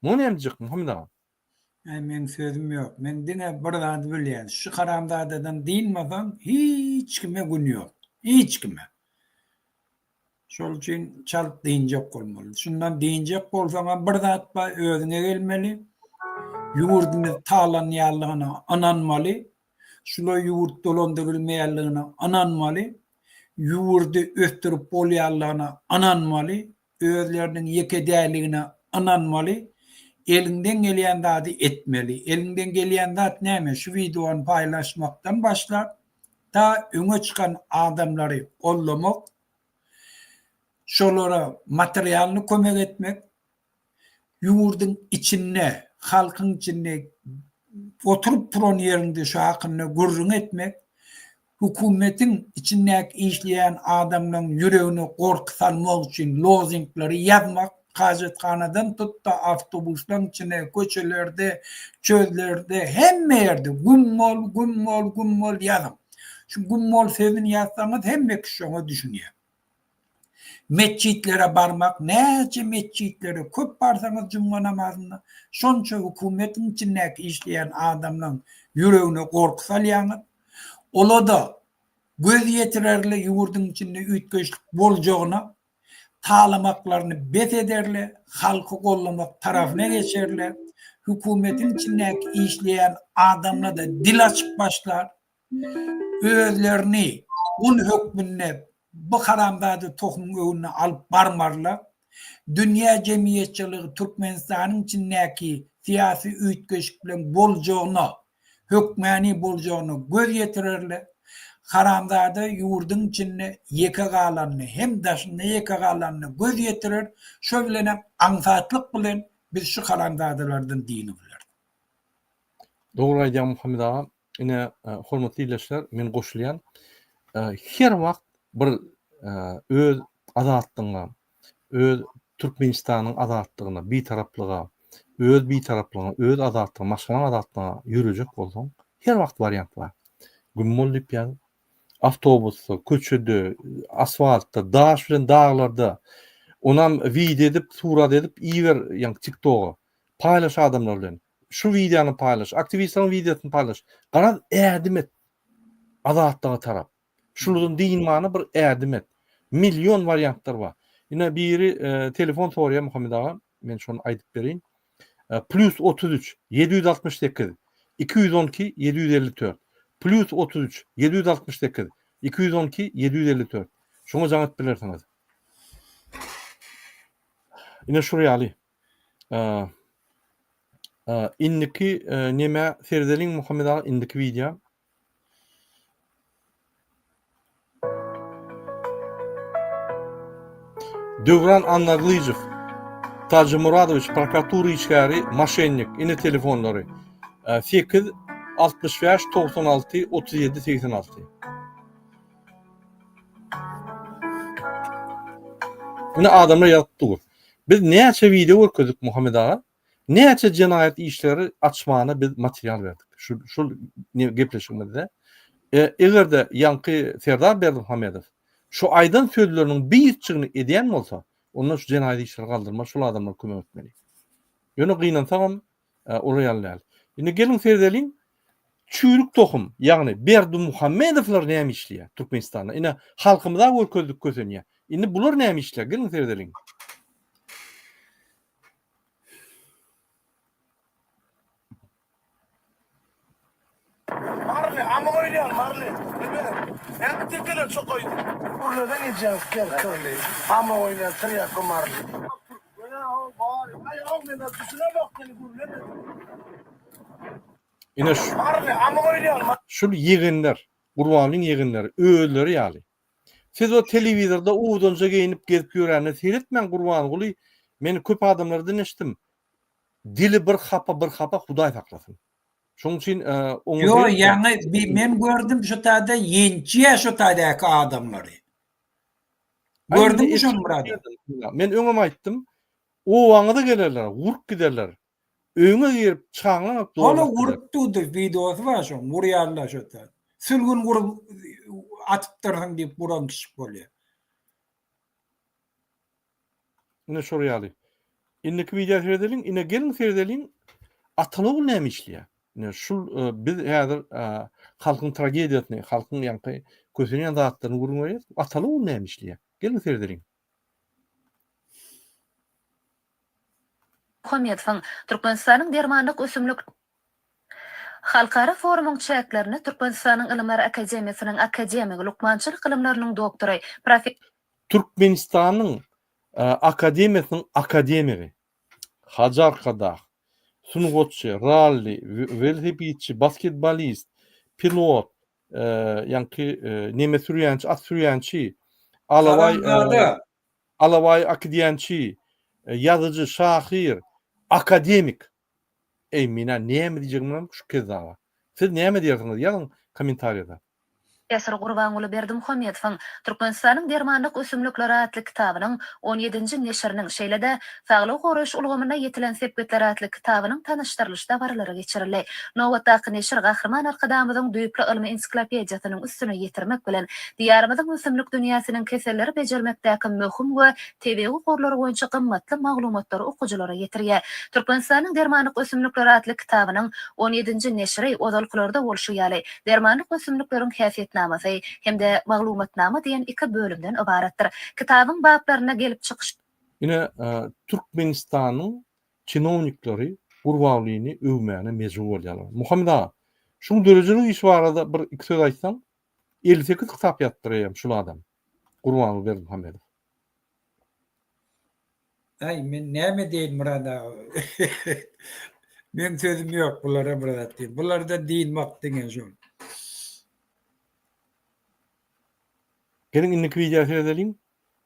Speaker 1: Muňa näme diýjek Muhammet aga?
Speaker 2: Äý meň sözüm ýok. Men diňe bir zady bilýän. Şu haramzadadan dynmasaň hiç kime gün ýok. Hiç kime. Şol üçin çalt dynjak bolmaly. Şundan dynjak bolsaňam bir zat bar özüňe gelmeli. Ýurdumyz talanýanlygyna ynanmaly. Şula ýurt dolandyrylmaýanlygyna ynanmaly. Ýurdy ösdürip bolýanlygyna ynanmaly. Özleriniň ýeke dälligine ynanmaly. Eliňden gelýän zady etmeli. Eliňden gelýän zat näme? Şu wideony paýlaşmakdan başlap, ta öňe çykan adamlary goldamak, şolara materialny kömek etmek, ýurduň içinde, halkyň içinde oturyp turan ýeriňde şu hakynda gürrüň etmek, hökümetiň içindäki işleýän adamlaryň ýüregine gorky salmak üçin lozingleri ýazmak, hajathanadan tut-da awtobuslaryň içine, köçelerde, çöllerde, hemme ýerde güm bol, güm bol, güm bol ýazyň. Şu güm bol sözüni ýazsaňyz hemme kişi şoňa düşünýär. Metjitlere barmak, näçe metjitlere köp barsaňyz jumga namazyna, şonça hökümetiň içindäki işleýän adamlaryň ýüregine gorky salýaňyz. Ola-da göz ýetirerle ýurduň içinde üýtgeşlik boljagyna, talamaklaryny bes ederle, halky gollamak tarapyna geçerle, hökümetiň içindäki işleýän adamla-da dil açyp başlar. Özlerini gul hökmünde bu haramzada tohumyň öňünde alyp barmarlar. Dünýä jemgyýetçiligi Türkmenistanyň içindäki syýasy üýtgeşikligiň boljagyna, hökmäni boljagyna göz ýetirerler. Haramzada ýurduň içinde ýeke galanyny hem daşynda ýeke galanyna göz ýetirer. Şo bilenem aňsatlyk bilen biz şu haramzadalardan dynyp bileris.
Speaker 1: Dogry aýdýaň Muhammet aga. Ine, hormatly ildeşler, men goşulýan. Her wagt bir öz azatlygyňa, öz Türkmenistanyň azatlygyna, bitaraplyga, öz bitaraplygyňa, öz azatlygyňa, maşgalaň azatlygyna ýörejek bolsaň, her wagt wariant bar. Güm bol diýip ýaz. Awtobusda, köçede, asfaltda, daş bilen daglarda, onam wideo edip, surat edip iber, ýaňky TikToga. Paýlaş adamlar bilen. Şu wideony paýlaş, aktiwistleriň wideosyny paýlaş. Garaz ädim et. Azatlyga tarap. Şulardan dynmana bir ädim et. Million wariantlar bar. Ine biri e, telefon soraýar Muhammet aga. Men şony aýdyp bereýin. E, plus 33 768 212 754. Plus 33 768 212 754. Şoňa jaň edip bilersiňiz. Ine şur ýaly. Indiki nemä seredeliň Muhammet aga indiki wideo. Döwran Annagylyjow Tajimuradowiç prokuratura işgäri moşennik ine telefonlary 8 65 96 37 86. Ine adamlar ýazyp dur. Biz näçe wideo görkezdik Muhammet aga? Näçe jenaýat işleri açmana biz material berdik. Şu şul gepleşigimizde. E, eger-de ýaňky Serdar Berdimuhamedow şu aýdan sözleriniň birçigini edýän bolsa, onda şu jenaýat işleri galdyrmaly, şul adamlara kömek etmeli. Ýöne gynansagam Olar ýaly däl. Indi geliň seredeliň, çüýrük tohum, ýagny Berdimuhamedowlar näme işleýär Türkmenistanda? Ine, halkymyza görkezdik kösenýär. Indi bular näme işleýär? Geliň seredeliň.
Speaker 12: Maryly, amyk oýnaýan Maryly. Neme? Näme tekeler çokaýdy? Gürleden ejeň ker kirli. Amyk oýnaýan tirýakly Maryly.
Speaker 1: Ine şu. Şul ýegenler, Gurbanlyň ýegenleri özleri ýaly. Siz o telewizorda owadanja geýinip gezip ýöränine seretmäň Gurbanguly men köp adamlardan eşitdim. Dili bir hapa bir hapa Hudaý saklasyn. Şonuň üçin
Speaker 2: oňa Ýo ýaňy men gördüm şu taýda ýençýä şu taýdaky adamlary. Gördüňmi şony Myrat?
Speaker 1: Men öňem aýtdym. Obaňyza gelerler, urup giderler. Öýüňe girip, çaňlaň alyp
Speaker 2: dolap gider. Ol urup durdy, wideosy bar şoň, urýarlar şo taýda. Sülgün gurup atypdyrsyň diýip guran kişik bolýar.
Speaker 1: Ine şol ýaly. Indiki wideo seredeliň. Ine geliň seredeliň. Ataly ogul näme işleýär? Ine şul biz häzir halkyň tragediýasyny, halkyň ýaňky kösenýän zatlaryny gürrüň berýäs. Ataly ogul näme işleýär? Geliň seredeliň.
Speaker 9: Muhammedowyň Türkmenistanyň dermanlyk ösümlik Halkara forumyň çäklerinde Türkmenistanyň Ylymlar akademiýasynyň akademigi, lukmançylyk ylymlarynyň doktory, profe.
Speaker 1: Türkmenistanyň Akademiýasynyň akademigi, Hajy Arkadag, sungatçy, ralli, welosipedçi, basketbolist, pilot, ýaňky neme sürýänçi, at sürýänçi, alabaý, alabaý akidýänçi, ýazyjy, şahyr, akademik. Eý, men-ä näme diýjegimi bilemok şu kezzaba. Siz näme diýersiňiz, ýazyň kommentariýada.
Speaker 9: Professor Gurbanguly Berdimuhamedowyň Türkmenistanyň dermanlyk ösümlikleri atly kitabynyň on ýedinji neşiriniň, şeýle-de Saglygy goraýyş ulgamynda ýetilen sepgitler atly kitabynyň tanyşdyrylyş dabaralary geçirildi. Nobatdaky neşir Gahryman Arkadagymyzyň düýpli ylmy ensiklopediýasynyň üstüni ýetirmek bilen, Diýarymyzyň ösümlik dünýäsiniň keselleri bejermekdäki möhüm we tebigy gorlary boýunça gymmatly maglumatlary okyjylara ýetirýär. Türkmenistanyň dermanlyk ösümlikleri atly kitabynyň on ýedinji neşiri ozalkylarda bolşy ýaly, Dermanlyk ösümlikleriň häsiýetnamasy hem-de Maglumatnama diýen iki bölümden ybaratdyr. Kitabyň baplarynda gelip çykyş.
Speaker 1: Ine, Türkmenistanyň çinownikleri Gurbangulyny öwmäne mejbur bolýarlar. Muhammet aga, şuň döredijilik işi barada bir iki söz aýtsaň? 58 kitap ýazypdyr eýýäm şul adam, Gurbanguly Berdimuhamedow.
Speaker 2: Aý men näme diýeýin Myrat aga. Meň sözüm ýok bulara bir zat diýip. Bulardan dynmak diňe şol.
Speaker 1: Geliň indiki wideo seredeliň.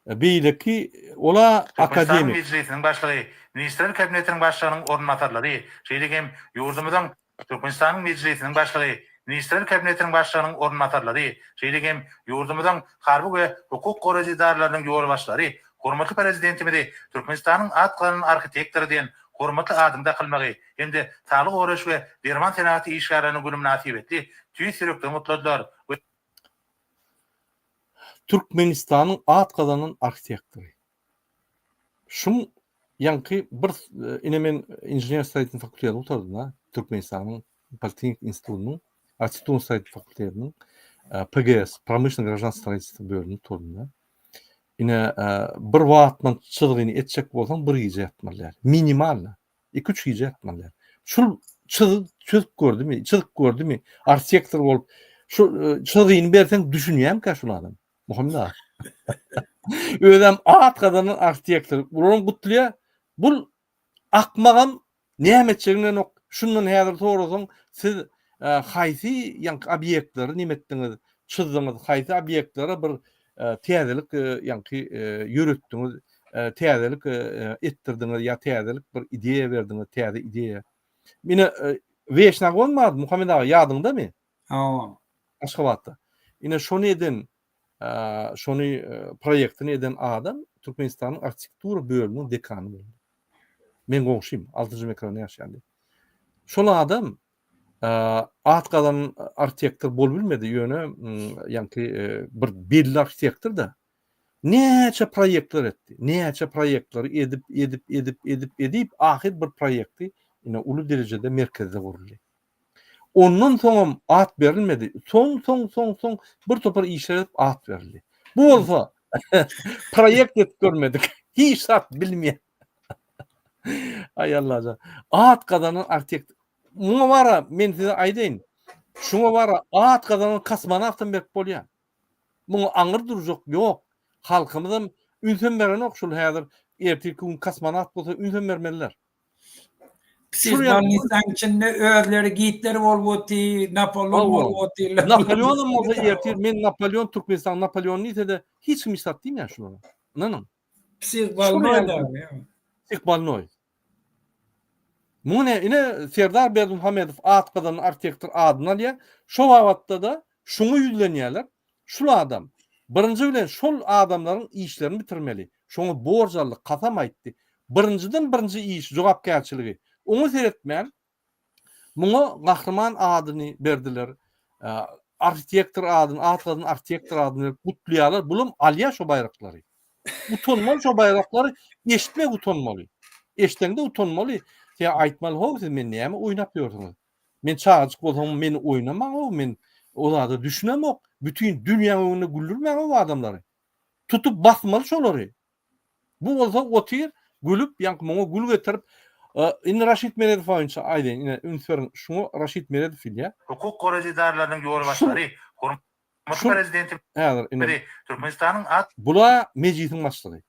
Speaker 1: Beýleki ola
Speaker 13: Türkmenistanyň
Speaker 1: akademik.
Speaker 13: Mejlisiniň Başlygy, Ministrler Kabinetiniň Başlygynyň orunbasarlary, şeýle hem ýurdumyzyň Türkmenistanyň Mejlisiniň Başlygy, Ministrler Kabinetiniň Başlygynyň orunbasarlary, şeýle hem ýurdumyzyň harby we hukuk goraýjy edaralarynyň ýolbaşçylary hormatly Prezidentimizi Türkmenistanyň at gazanan arhitektory diýen hormatly adyň dakylmagy hem-de Saglygy goraýyş we derman senagaty işgärleriniň güni mynasybetli tüýs ýürekden gutladylar we
Speaker 1: Türkmenistanyň at gazanan arhitektory. Şuň ýaňky bir ine men inžener stроительный fakultetini gutardym da, Türkmenistanyň Politehnik institutynyň arhitektura stроительный fakultetiniň PGS, promyşlennoý graždanskiý stроительство bölümini gutardym da. Ine bir watman çyzgyny etjek bolsaň bir gije ýatmaly däl. Minimalno. 2-3 gije ýatmaly däl. Şul çyzyp çözüp gördümi, çyzyp gördümi, arhitektor bolup şu çyzgyny berseň düşünýärmikä şul adam? Muhammet aga. Özem at gazanan arhitektor. Bularyň gutlaýar. Bul akmagam näme etjegini bilenok. Şundan häzir sorasaň, siz e, haýsy ýaňky obýektleri neme etdiňiz, çyzdyňyz, haýsy obýektlere bir e, täzelik e, ýaňky ýöretdiňiz, täzelik etdirdiňiz ýa täzelik bir ideýa berdiňiz, täze ideýa. Mine Weşnagon bardy, Muhammet aga ýadyňdamy?
Speaker 2: Hawa.
Speaker 1: Aşgabatda. Ine şony eden, şony proýektini eden adam Türkmenistanyň arhitektura bölüminiň dekany boldy. Men goňşym, 6-njy mikrorayonda ýaşaýardy. Şol adam at gazanan arhitektor bolup bilmedi, ýöne ýaňky bir belli arhitektor-da. Näçe proýektler etdi, näçe proýektleri edip, edip, edip, edip, edip, ahyr bir proýekti ine uly derejede merkezde guruldy. Ondan soňam at berilmedi. Soň, soň, soň, soň bir topar işler edip at berildi. Bu bolsa proýekt edip görmedik. Hiç zat bilmeýän. Aý Allajan. At gazanan arhitekt. Muňa bara men size aýdaýyn. Şuňa bara at gazanan kosmonawtam berip bolýar. Muňa aňyr durjak ýok. Halkymyzam ünsem berenok şul häzir ertirki gün kosmonawt bolsa ünsem bermeliler.
Speaker 2: Psihbolnisaň içinde özleri Gitler bolup otyr, Napoleon bolup otyrlar.
Speaker 1: Napoleonam bolsa ertir men Napoleon Türkmenistanyň Napoleony diýse-de hiç kim hiç zat diýmeýär şulara. Ynanyň.
Speaker 2: Psihbolnoý da.
Speaker 1: Psihbolnoý. Muňa ne ine Serdar Berdimuhamedow at gazanan arhitektor adyny alýar. Şo babatda-da şuňa ýüzlenýärler. Şul adam birinji bilen şol adamlaryň işlerini bitirmeli. Şoňa borç aldy, kasam aýtdy. Birinjiden birinji iş, jogapkärçiligi. Oňa seretmän, muňa gahryman adyny berdiler. arhitektor adyny, at gazanan arhitektor adyny berip gutlaýarlar. Bulam alýar şo baýraklary. Utanmaly şo baýraklary eşitmek utanmaly. Eşdeňde utanmaly. Sen aýtmaly how siz men näme oýnap ýörsüňiz? Men çagajyk bolsam meni oýnamaň how men o zada düşünemok. Bütin dünýäň öňünde güldürmäň how adamlary. Tutup basmaly şolary. Bu bolsa otyr gülüp ýaňky muňa gül getirip indi Raşid Meredow boýunça aýdaýyn ine üns beriň şuňa Raşid Meredow diýilýär.
Speaker 13: Hukuk goraýjy edaralarynyň ýolbaşçylary hormatly Prezidentimizi Türkmenistanyň at
Speaker 1: Bula Mejlisiň başlygy.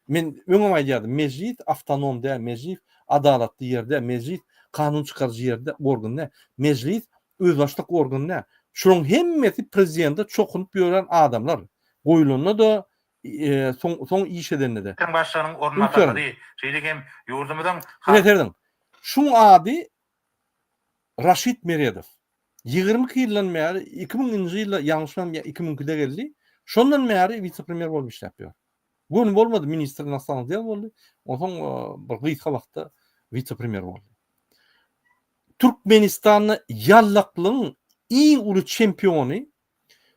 Speaker 1: Men öňem aýdýardym Mejlis awtonom däl Mejlis adalatly ýer däl Mejlis kanun çykaryjy ýer däl organ däl Mejlis özbaşdak organ däl. Şularyň hemmesi prezidente çokunyp ýören adamlar. Goýulanda-da soň soň iş edende-de.
Speaker 13: Başlygynyň orunbasarlary, şeýle hem ýurdumyzyň
Speaker 1: Ine serediň. Şuň ady Raşid Meredow. 22 ýyldan bäri, 2000-nji ýylda ýalňyşmasam ýa 2002-de geldi. Şondan bäri wise-premýer bolup işläp ýör. Göni bolmady, ministr inostrannykh del boldy. Onsoň bir gysga wagtda wise-premýer boldy. Türkmenistanda ýallaklygyň iň uly çempiony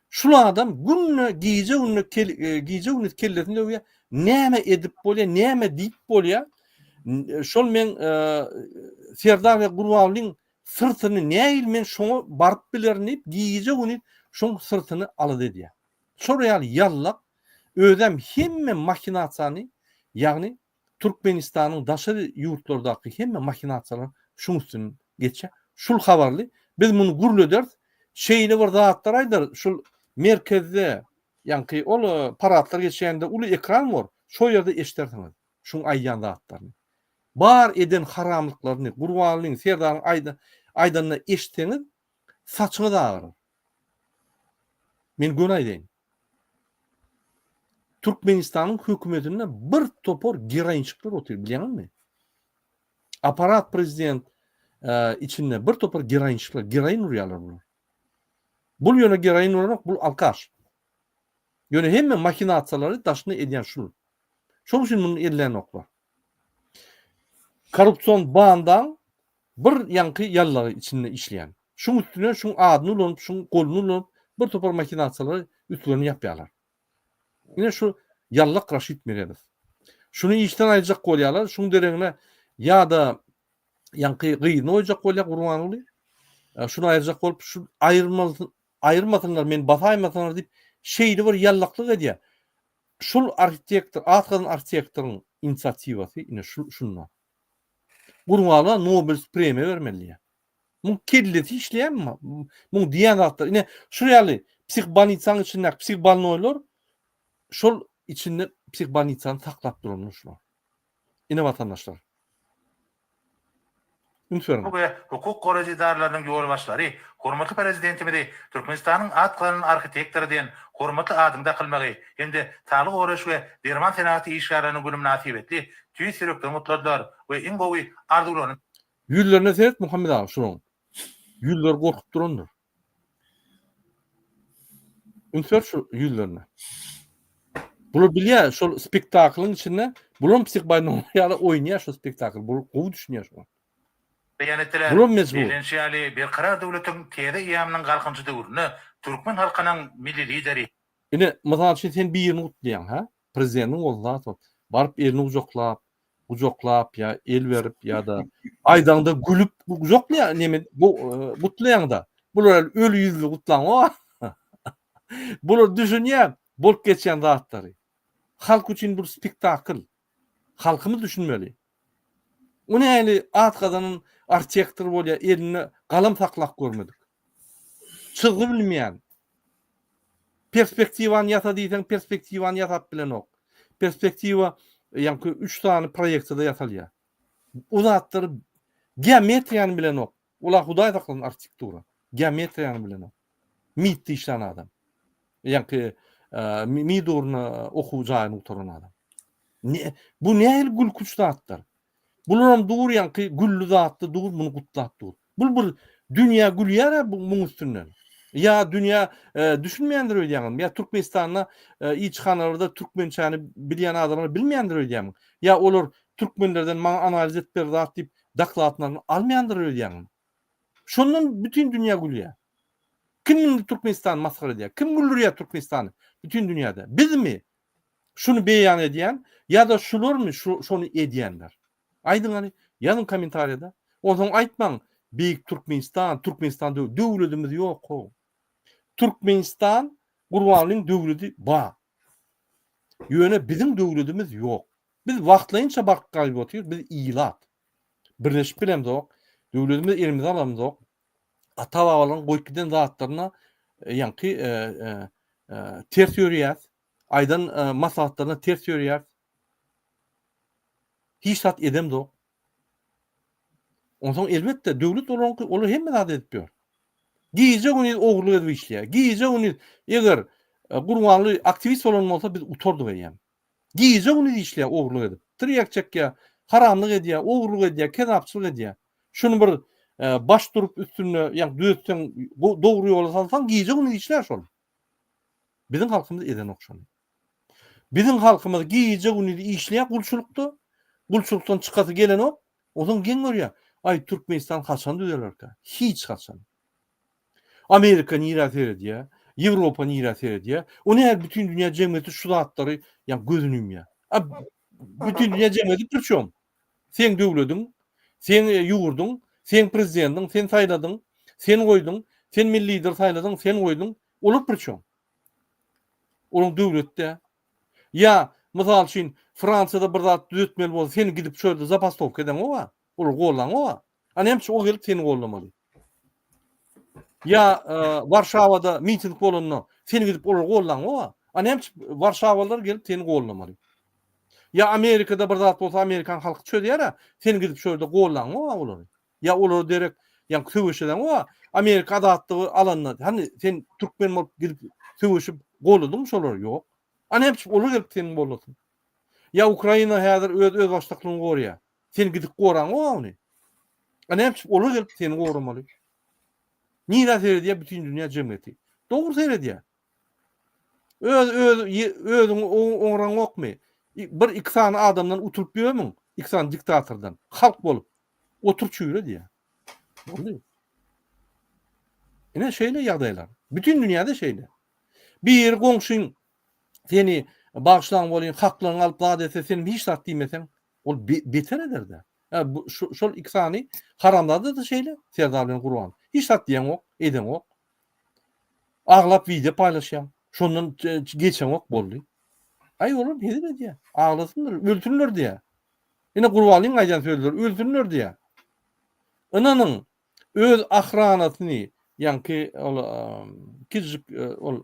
Speaker 1: Şul adam günde gije günde gije gündiz kellesini döwýär. Näme edip bolýar, näme diýip bolýar? Şol men Serdar we Gurbangulyň syrtyny nähili men şoňa baryp bilerin diýip gije gündiz şoň syrtyny alada edýär. Şol ýaly ýallak özem hemme mahinasiýany ýagny Türkmenistanyň daşary ýurtlardaky hemme mahinasiýalar şuň üstünden geçýär. Şul habarly. Biz muny gürlederis. Şeýle bir zatlar aýdar. Şul merkezde, ýaňky ol paradlar geçýände uly ekran bor. Şo ýerde eşidersiňiz şuň aýdýan zatlaryny. Bar eden haramlyklaryny Gurbanlyň, Serdaryň aýdanyny eşitseňiz saçyňyz agyrar. Men göni aýdaýyn. Türkmenistanyň hökümetinde bir topar geroinçikler otyr, bilýäňizmi? Aparat prezident e, içinde bir topar geroinçikler, geroin urýarlar bular. Bul ýöne geroin uranok, bul alkaş. Ýöne hemme mahinasiýalary daşyna edýän şul. Şonuň üçin muny ellänoklar. Korrupsion bandaň bir ýaňky ýallagy içinde işleýän. Şuň üstüne şuň adyny ulanyp, şuň goluny ulanyp bir topar mahinasiýalary üstlerini ýapýarlar. Ine şu ýallak Raşid Meredow. Şuny işden aýyrjak bolýarlar, şuň deregine ýa-da ýaňky gyzyny goýjak bolýar Gurbanguly. Şuny aýyrjak bolup, şu aýyrmalysyn, aýyrmasynlar, meni basaýmasynlar diýip, şeýle bir ýallaklyk edýär. Şul arhitektor, at gazanan arhitektoryň inisiatiwasy ine şu şunda. Gurbanguly Nobel premiýa bermeli diýýär. Muň kellesi işleýärmi? Muň diýýän zatlary ine şu ýaly psihbolnitsanyň içindäki psihbolnoýlar şol içinde psihbolnitsany saklap duranlar şular. Ine watandaşlar. Üns beriň.
Speaker 13: we hukuk goraýjy edaralarynyň ýolbaşçylary hormatly Prezidentimizi Türkmenistanyň at gazanan arhitektory diýen hormatly adyň dakylmagy hem-de Saglygy goraýyş we derman senagaty işgärleriniň güni mynasybetli tüýs ýürekden gutladylar we iň gowy arzuwlaryny
Speaker 1: Ýüzlerine seret Muhammet aga şulaň. Ýüzleri gorkup durandyr. Üns ber şu ýüzlerine. Bular bilýär şol spektaklyň içinde bulam psihbolnoý ýaly oýnaýar şu spektakl. Bular gowy düşünýär şuňa.
Speaker 13: Beýan etdiler.
Speaker 1: Bulam mejbur.
Speaker 13: Bellenişi ýaly, Berkarar döwletiň täze eýýamynyň Galkynyşy döwründe türkmen halkynyň Milli Lideri,
Speaker 1: Ine, mysal üçin sen birini gutlaýaň, hä? Prezidentiň bolsa zat bolup, baryp elini gujaklap, gujaklap ýa el berip ýa-da aýdaňda gülüp gujaklaýa neme gutlaýaňda. Bular öli ýüzli gutlaňok. Bular düşünýär bolup geçýän zatlary. Halk üçin bu spektakl. Halkymyz düşünmeli. O nähili at gazanan arhitektor bolýar, elinde galam saklap görmedik. Çyzgy bilmeýän. Perspektiwany ýasa diýseň, perspektiwany ýasap bilenok. Perspektiwa ýaňky üç sany proýeksiýada ýasalýar. O zatlary geometriýany bilenok. Ola Hudaý saklasyn arhitektura. Geometriýany bilenok. MIT-de işlän adam. Ýaňky MIT ugruna okuw jaýyny gutaran adam. Ne, bu nähili gülkünç zatlar. Bularam dur ýaňky gülli zatda dur muny gutlap dur. Bul bir dünýä gülýär-ä bu muň üstünden. Ýa dünýä e, düşünmeýändir öýdýäňizmi? Ýa Türkmenistanda e, ilçihanalarda türkmençäni bilýän adamlar bilmeýändir öýdýäňmi? Ýa olar türkmenlerden maňa analiz edip ber zat diýip dokladlaryny almaýandyr öýdýäňmi? Şondan bütin dünýä gülýär. Kim indi Türkmenistany masgara edýär? Kim güldürýär Türkmenistany bütin dünýäde? Bizmi şuny beýan edýän ýa-da şularmy şony edýänler? Aýdyň hany, ýazyň kommentariýada. Onsoň aýtmaň, Beýik Türkmenistan, Türkmenistan döwleti. Döwletimiz ýok how. Türkmenistan Gurbangulyň döwleti bar. Ýöne biziň döwletimiz ýok. Biz wagtlaýynça baryp galyp otyrys, biz ilat. Birleşip bilemzok, döwletimizi elimize alamzok. Ata-babalaryň goýup giden zatlaryna ýaňky ters ýörýäs. Aýdan maslahatlaryna ters ýörýäs. Hiç zat edemzok. Onsoň elbetde döwlet olaryňky, olar hemme zady edip ýör. Gije-gündiz ogurlyk edip işleýär. Gije-gündiz eger Gurbanguly aktiwist bolan bolsa biz utardyk eýýäm. Gije-gündiz işleýär ogurlyk edip. Tirýek çekýär, haramlyk edýär, ogurlyk edýär, kezapçylyk edýär. Şuny bir baş durup üstünde ýa düzetseň, dogry ýola salsaň gije-gündiz işlär şol. Biziň halkymyz edenok şony. Biziň halkymyz gije-gündiz işleýär gulçulykda, gulçulykdan çykasy gelenok, onsoň geň görýär, aý Türkmenistan haçan düzelerkä? Hiç haçan. Amerika nirä seredýär, Ýewropa nirä seredýär, o nähili bütin dünýä jemgyýeti şu zatlary ýa gözüni ýumýar. A bütin dünýä jemgyýeti priçom? Seň döwlediň, seň ýurduň, seň prezidentiň, sen saýladyň, sen goýduň, sen milli lider saýladyň, sen goýduň, olar priçom? Olaň döwleti däl. Ýa, mysal üçin, Fransiýada bir zat düzetmeli bolsa, sen gidip şo ýerde zapastowka edeňok-a, olary gollaňok-a. A näme üçin o gelip seni gollamaly? Ýa Warşawada miting bolanda, sen gidip olary gollaňok-a. A näme üçin warşawalylar gelip seni gollamaly? Ýa Amerikada bir zat bolsa, amerikan halky çözýär-ä, sen gidip şo ýerde gollaňok-a olary. Ýa olara derek ýaňky söweş edeňok-a, Amerika azatlygy alanda, hany sen türkmen bolup gidip söweşip golladyňmy şolary? Ýok. A näme üçin olar gelip seni gollasyn? Ýa Ukraina häzir öz özbaşdaklygyny gorýar. Sen gidip goraňok-a ony. A näme üçin olar gelip seni goramaly? Nirä seredýär bütin dünýä jemgyýeti? Dogry seredýär. Öz öz özüňi oňraňokmy? Bir iki sany adamdan utulyp ýörmüň? Iki sany diktatordan. Halk bolup. Otur çüýre diýýär. Boldy. Ine şeýle ýagdaýlar. Bütün dünýäde şeýle. Bir goňşyň seni bagyşlaň bolýan haklaryňy alyp zat etse sen hiç zat diýmeseň ol beter eder-de. Bu şol iki sany haramzada da şeýle Serdar bilen Gurban. Hiç zat diýeňok, edeňok. Aglap wideo paýlaşýaň. Şondan geçeňok boldy. Aý olar hezil edýär. Aglasynlar, ölsünler diýýär. Ine Gurbanlyň aýdýan sözleri ölsünler diýýär. Ynanyň, öz ahranasyny, ýaňky ol kiçijik ol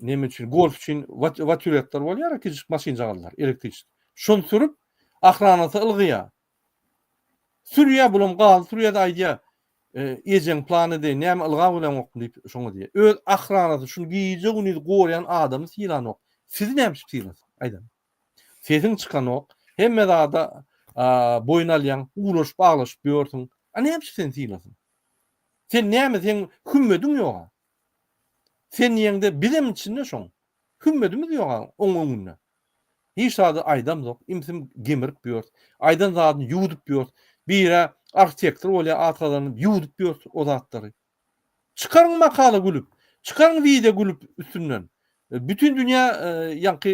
Speaker 1: neme üçin, golf üçin watýuretler bolýar, kiçijik maşynjagazlar, elektriçeskiý. Şony sürüp, ahranasy ylgaýar. Sürýär, bulam gazy sürýär-de aýdýar, ejeň plan edeýin, näme ylgap bileňokmy diýip, şoňa diýýär. Öz ahranasy, şuny gije-gündiz gorýan adamy sylanok. Sizi näme üçin sylasyn? Aýdaň. Sesiň çykanok, hemme zada boýun alýaň, uwlaşyp aglaşyp ýörsüň. A näme üçin seni sylasyn? Sen näme, seň hümmediň ýog-a. Sen diýeňde bizem içinde şoň. Hümmedimiz ýog-a oň öňünde. Hiç zady aýdamzok, imsim gemirip ýörs. Aýdan zadyny ýuwdup ýörs. Biri arhitektor bolýar at gazanyp, ýuwdup ýörs o zatlary. Çykaryň makala gülüp, çykaryň wideo gülüp üstünden. Bütin dünýä ýaňky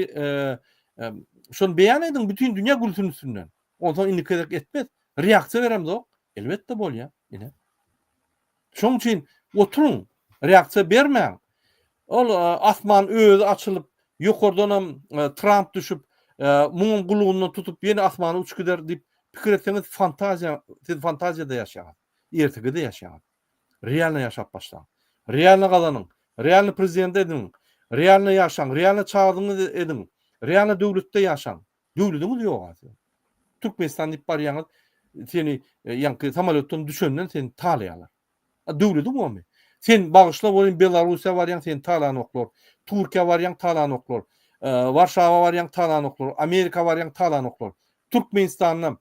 Speaker 1: şony beýan ediň, bütin dünýä gülsün üstünden. Onsoň indiki gezek etmez. Reaksiýa beremzok. Elbetde bolýar. Ine. Şoň üçin oturyň, reaksiýa bermäň. Ol asman özi açylyp, ýokardanam Tramp düşüp, muňam gulugyndan tutup ýene asmana uçup gider diýip pikir etseňiz fantaziýa, siz fantaziýada ýaşaýaňyz. Ertekide ýaşaýaňyz. Realno ýaşap başlaň. Realno gazanyň. Realno prezident ediniň. Realno ýaşaň. Realno çagazyňyzy ediň. Realno döwletde ýaşaň. Döwlediňiz ýok-a siziň. Türkmenistan diýip barýaňyz, seni ýaňky samolýotdan düşenden seni talaýarlar. A döwlediň bormy? Sen bagyşla welin Belarussiýa barýaň seni talanoklar. Türkiýä barýaň talanoklar. Warşawa barýaň talanoklar. Amerika barýaň talanoklar. Türkmenistanda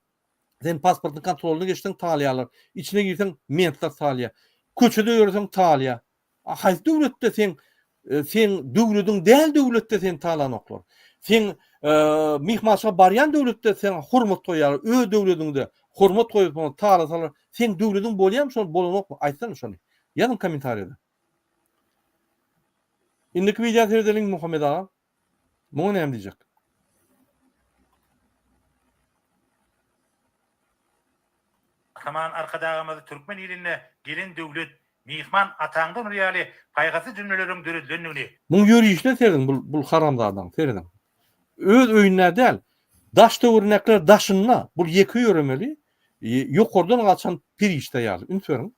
Speaker 1: Sen pasportyň kontrolyny geçseň talaýarlar. Içine girseň mentler talaýar. Köçede ýöreseň talaýar. A haýsy döwletde seň seň döwlediň däl döwletde seni talanoklar. Seň myhmançylyga barýan döwletde saňa hormat goýýarlar. Öz döwlediňde hormat goýup talasalar, seň döwlediň bolýarmy şol bolanokmy? Aýtsana şony. Ýazyň kommentariýada. Indiki wideo seredeliň Muhammet aga. Muňa näme diýjek?
Speaker 13: Gahryman Arkadagymyz türkmen iline Gelen döwlet, myhman ataňdan ur ýaly paýhasly jümleleriň döredilendigini,
Speaker 1: Muň ýörişine serediň bul bul haramzadaň serediň. Öz öýündä däl, daş töweregindäkiler daşynda bul ýeke ýöremeli, ýokardan gaçan perişde ýaly. Üns beriň.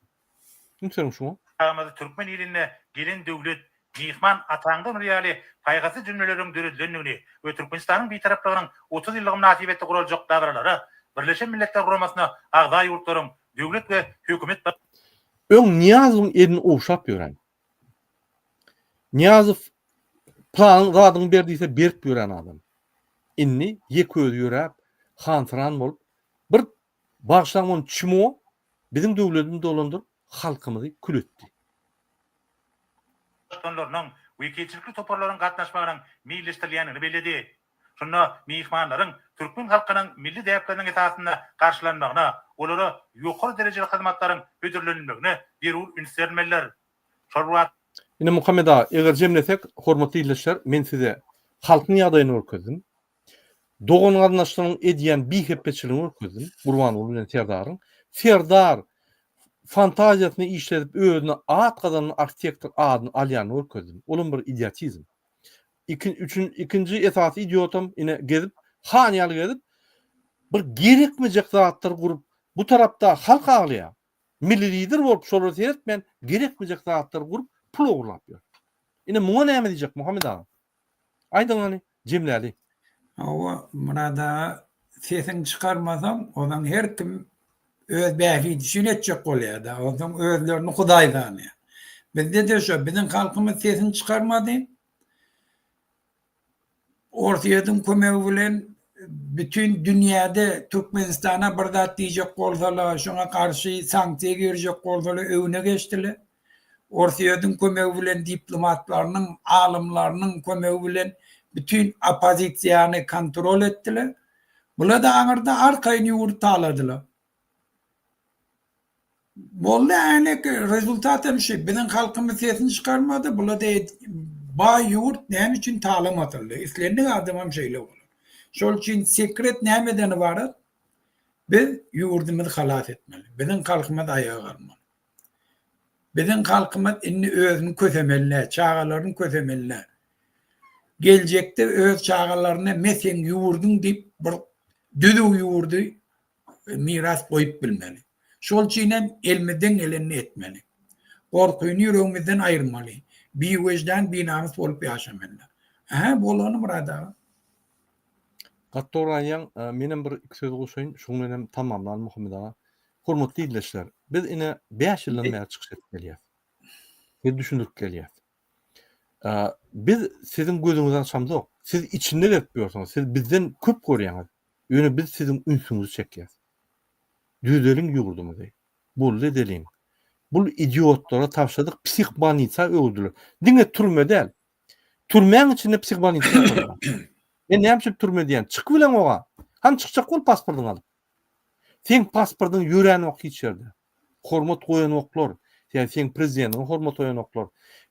Speaker 1: Üns beriň şuňa.
Speaker 13: Arkadagymyz türkmen iline Gelen döwlet, myhman ataňdan ur ýaly paýhasly jümleleriň döredilendigini we Türkmenistanyň Bitaraplygynyň 30 ýyllygy mynasybetli guraljak dabaralara Birleşen Milletler Guramasyna agza ýurtlaryň döwlet we hökümet
Speaker 1: Öň Nyýazowyň elini ogşap ýören. Nyýazow planyň zadyňy ber diýse berip ýören adam. Indi ýeke özi ýöräp, hansyran bolup, bir bagyşlaň ony çmo biziň döwletimizi dolandyryp halkymyzy kül etdi.
Speaker 13: Baştutanlarynyň, wekilçilikli toparlaryň gatnaşmagynyň meýilleşdirilýändigini belledi. Şunda myhmanlaryň türkmen halkynyň milli däpleriniň esasynda garşylanmagyna, olara ýokary derejeli hyzmatlaryň hödürlenilmegine zerur üns berilmelidir. Şol bir wagtyň.
Speaker 1: Ine Muhammet aga, eger jemlesek, hormatly ildeşler, men size halkyň ýagdaýyny görkezdim. Dogan-garyndaşlaryň edýän bihepbeçiligini görkezdim, Gurbanguly bilen Serdaryň. Serdar fantaziýasyny işledip özüne at gazanan arhitektor adyny alýanyny görkezdim. Olam bir idiotizm. Iki, üçün, ikinji esasy idiotam ine gezip, han ýaly gezip, bir gerekmejek zatlary gurup, bu tarapda halk aglaýar. Milli lider bolup şolara seretmän gerekmejek zatlary gurup pul ogurlap ýör. Ine muňa näme diýjek Muhammet aga? Aýdyň hany, jemläli.
Speaker 2: Hawa, Myrat aga, sesiňi çykarmasaň, onsoň her kim öz bähbidi üçin etjek bolýar-da, onsoň özlerini hudaý sanýar. Bizde-de şo, biziň halkymyz sesini çykarmady. Orsýetiň kömegi bilen bütin dünýäde Türkmenistana bir zat diýjek bolsalar, şoňa garşy sanksiýa girjek bolsalar öňüne geçdiler. Orsýetiň kömegi bilen diplomatlarynyň, alymlarynyň kömegi bilen bütin oppozisiýany kontrol etdiler. Bular-da aňyrda arkaýyn ýurdy taladylar. Boldy änek rezultat hem şu. Biziň halkymyz sesini çykarmady. Bular-da baý ýurt näme üçin talamasynlar? Islendik adamam şeýle bolar. Şol üçin sekret nämeden ybarat? Biz ýurdumyzy halas etmeli. Biziň halkymyz aýaga galmaly. Biziň halkymyz indi özüni kösemeli, çagalaryny kösemeli. Geljekde öz çagalaryna me seň ýurduň diýip bir düzüw ýurdy miras goýup bilmeli. Şol üçin hem elimizden gelenini etmeli. Gorkyny ýüregimizden aýyrmaly. Biwejdan, binamys bolup ýaşamaly. Hä, bolany Myrat aga.
Speaker 1: Gaty dogry aýdýaň. Menem bir iki söz goşaýyn, şuň bilenem tamamlan Muhammet aga. Hormatly ildeşler, biz ine 5 ýyldan bäri çykyş edip gelýäs. Size düşündirip gelýäs. Biz siziň gözüňizi açamzok. Siz içinde gezip ýörsüňiz. Siz bizden köp görýäňiz. Ýöne biz siziň ünsüňizi çekýäs. Düzeliň ýurdumyzy. Boldy edeliň. Bul idiotlara tabşyrdyk psihbolnisa öwürdiler. Diňe türme däl. Türmäň içinde psihbolnisa ýasalýar. Men näme üçin türme diýýän? Çyk bileňoga. Hany çykjak bol pasportyňy alyp. Seň pasportyň ýöränok hiç ýerde. Hormat goýanoklar. Ýa seň prezidentiňe hormat goýanoklar.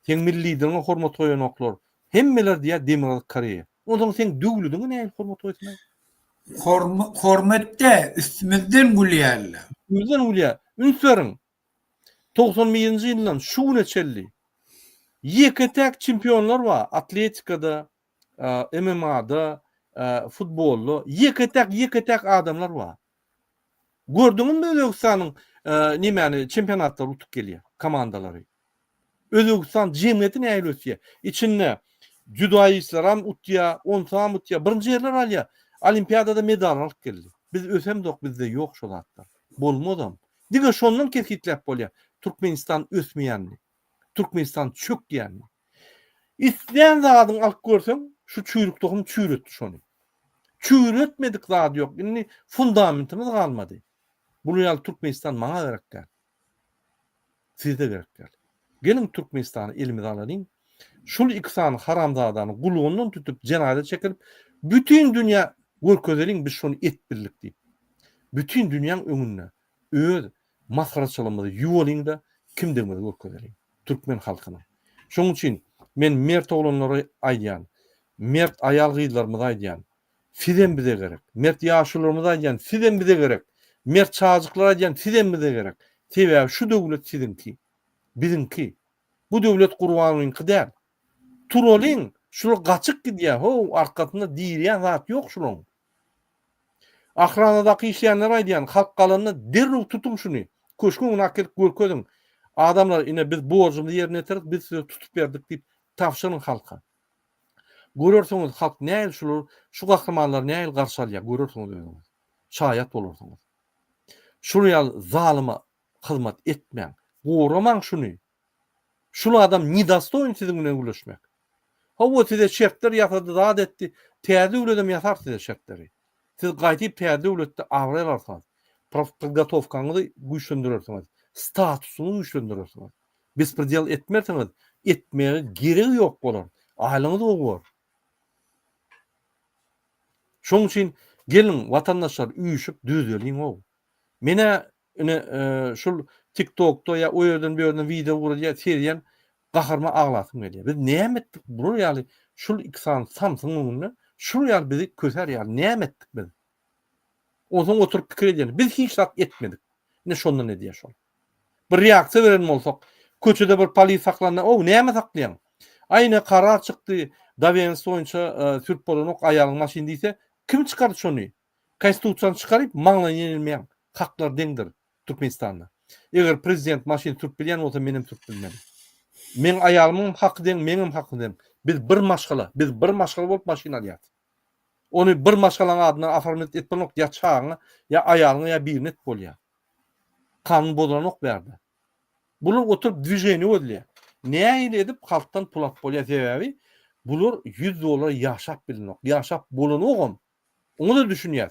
Speaker 1: Seň milli lideriňe hormat goýanoklar. Hemmeler diýýär Demirgazyk Koreýa. Onsoň seň döwlediňe nähili hormat goýsunlar?
Speaker 2: Hormat dä, üstümizden gülýärler.
Speaker 1: Üstümizden gülýär. Üns beriň. 91-nji ýyldan şu güne çenli ýeke-täk çempionlar bar atletikada, MMA-da, futbolda ýeke-täk ýeke-täk adamlar bar. Gördüňizmi Özbegistanyň nemäni çempionatlary utup gelýär komandalary. Özbegistan jemgyýeti nähili ösýär. Içinde dzýudoistleram utýar, onsam utýar, birinji ýerler alýar. Olimpiadada medal alyp geldi. Biz ösemzok bizde ýok şo zatlar. Bolmazam. Diňe şondan kesgitläp bolýar Türkmenistan ösmeýänini. Türkmenistan çökýänini. Islän zadyňy alyp görseň, şu çüýrük tohum çüýretdi şony. Çüýretmedik zady ýok. Indi fundamentimiz galmady. Bular ýaly Türkmenistan maňa gerek däl. Size gerek däl. Geliň Türkmenistany elimize alalyň. Şul iki sany haramzadany gulagyndan tutup jenaza çekirip bütin dünýä görkezeliň biz şony et bildik diýip. Bütin dünýäň öňünde öz masgaraçylygymyzy ýuwalyň-da kimdigimizi görkezeliň. Türkmen halkyna. Şonuň üçin. Men mert oglanlara aýdýan, mert aýal-gyzlarymyza aýdýan, sizem bize gerek. Mert ýaşulularymyza aýdýan, sizem bize gerek. Mert çajyklara aýdýan, sizem bize gerek. Sebäbi şu döwlet siziňki. Biziňki. Bu döwlet Gurbanowyňky däl. Turalyň, şular gaçyp gidýär, how, arkasynda diýilýän zat ýok şulaň. Ahranadaky işleýänlere aýdýan, halk galanda derrew tutuň şuny, köşgüň öňüne akelip görkeziň. Adamlar, ine biz borjumyzy ýerine ýetirdik, biz size tutup berdik diýip tabşyryň halka. Görersiňiz halk nähili şular, şu gahrymanlary nähili garşy alýar, görersiňiz özüňiz. Şaýat bolarsyňyz. Şular ýaly zalyma hyzmat etmäň. Goramaň şuny. Şul adam nedostoýn siziň bilen gürleşmek. Hawa size şertler ýasady zat etdi. Täze döwledem ýasar size şertleri. Siz gaýdyp täze döwletde abraý alarsyňyz. Podgotowkaňyzy güýçlendirersiňiz. Statusyňyzy güýçlendirersiňiz. Bespredel etmersiňiz. Etmege geregi ýok bolar. Aýlygyňyz gowy bor. Şoň üçin geliň watandaşlar üýşüp düzeliň-ow. Menä Ine şul tik tokda ýa o ýerden bu ýerden wideo ugradýar seredýän gaharyma aglasym gelýär. Biz näme etdik bular ýaly şul iki sany samsygyň öňünde şul ýaly bizi kösär ýaly näme etdik biz? Onsoň oturyp pikir edýän biz hiç zat etmedik. Ine şondan edýär şol. Bir reaksiýa beren bolsak köçede bir polis saklanda ow näme saklaýaň? Aý ine karar çykdy dowernost boýunça sürüp bolanok aýalyň maşyny diýse kim çykardy şony? Konstitusiýany çykaryp maňlaýyny ýenilmeýäň. Haklar deňdir Türkmenistanda. Eger prezident maşyn sürüp bilýän bolsa menem sürüp bilmeli. Meň aýalymyňam haky deň, meňem hakym deň. Biz bir maşgala, biz bir maşgala bolup maşyn alýas. Ony bir maşgalaň adyndan oformit edip bolanok, ýa çagaňa, ýa aýalyňa, ýa birine edip bolýar. Kanun bozulanok bärde. Bular oturyp dwiženiýe gözleýär. Nähili edip halkdan pul alyp bolýar sebäbi bular 100 dollara ýaşap bilenok, ýaşap bolanogam. Oňa-da düşünýäs.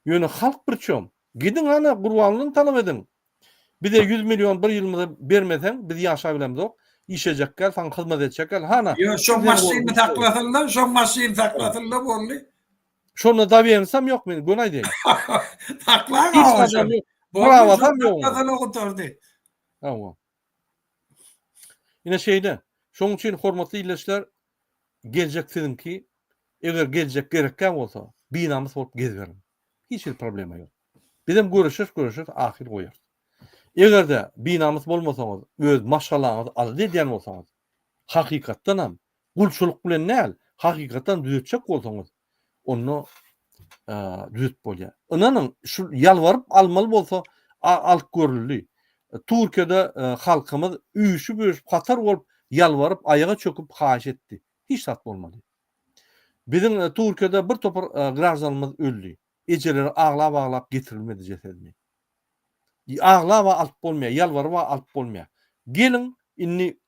Speaker 1: Ýöne halk birçom. Gidiň ana Gurbangulyny talap ediň. Bize 100 million bir ýylymyza bermeseň biz ýaşap bilemzok. Işlejek gel, saňa hyzmat etjek gel. Hana.
Speaker 2: Ýo şo maşyny saklasynlar, şo maşyny saklasynlar boldy.
Speaker 1: Şonda dowernsam ýok men göni aýdaýyn.
Speaker 2: Saklaň Hiç adam
Speaker 1: ýok. Prawasam ýok.
Speaker 2: Saklasalar gutardy.
Speaker 1: Hawa. Ine şeýle. Şonuň üçin hormatly ildeşler geljek siziňki. Eger geljek gerekkä bolsa, binamys bolup geziberiň. Hiç hili problema ýok. Bizem göreşeris, göreşeris, ahyr goýarys. Eger-de binamys bolmasaňyz, öz maşgalaňyzy alada edýän bolsaňyz, hakykatdanam gulçulyk bilen däl, hakykatdan düzetjek bolsaňyz, onda düzetip bolýar. Ynanyň, şu ýalbaryp almaly bolsa, alyp görüldi. Türkiýede halkymyz üýşüp-üýşüp hatar bolup ýalbaryp, aýaga çöküp haýyş etdi. Hiç zat bolmady. Biziň Türkiýede bir topar graždanymyz öldi. Ejeleri aglap-aglap getirilmedi jesedini. Aglap-a alyp bolmaýar, ýalbaryp-a alyp bolmaýar. Geliň, indi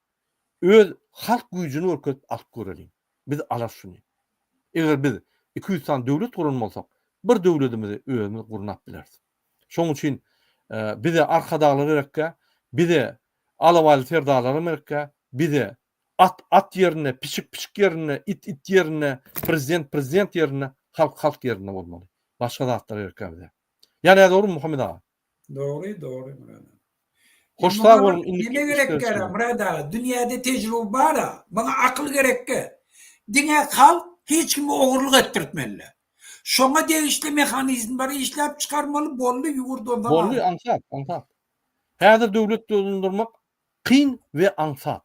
Speaker 1: öz halk güýjüni görkezip alyp göreliň. Biz alarys şuny. Eger biz 200 sany döwlet guran bolsak, bir döwledimizi özümiz gurnap bileris. Şonuň üçin bize Arkadaglar gerekkä, bize Alabaýly serdarlaram gerekkä, bize At at ýerinde, pişik pişik ýerinde, it it ýerinde, prezident prezident ýerinde, halk halk ýerinde bolmaly. Başga zatlar gerekkä bize. Ýa nädogrymy Muhammet aga?
Speaker 2: Dogry, dogry Myrat aga.
Speaker 1: Hoş sag boluň
Speaker 2: indiki Neme gerekkä Myrat aga? Dünýäde tejribe bar-a. Muňa akyl gerekkä. Diňe halk hiç kimi ogurlyk etdirtmeli. Şoňa degişli mehanizmleri işläp çykarmaly boldy ýurt ondan
Speaker 1: Boldy aňsat, aňsat. Häzir döwlet dolandyrmak Kyn we aňsat.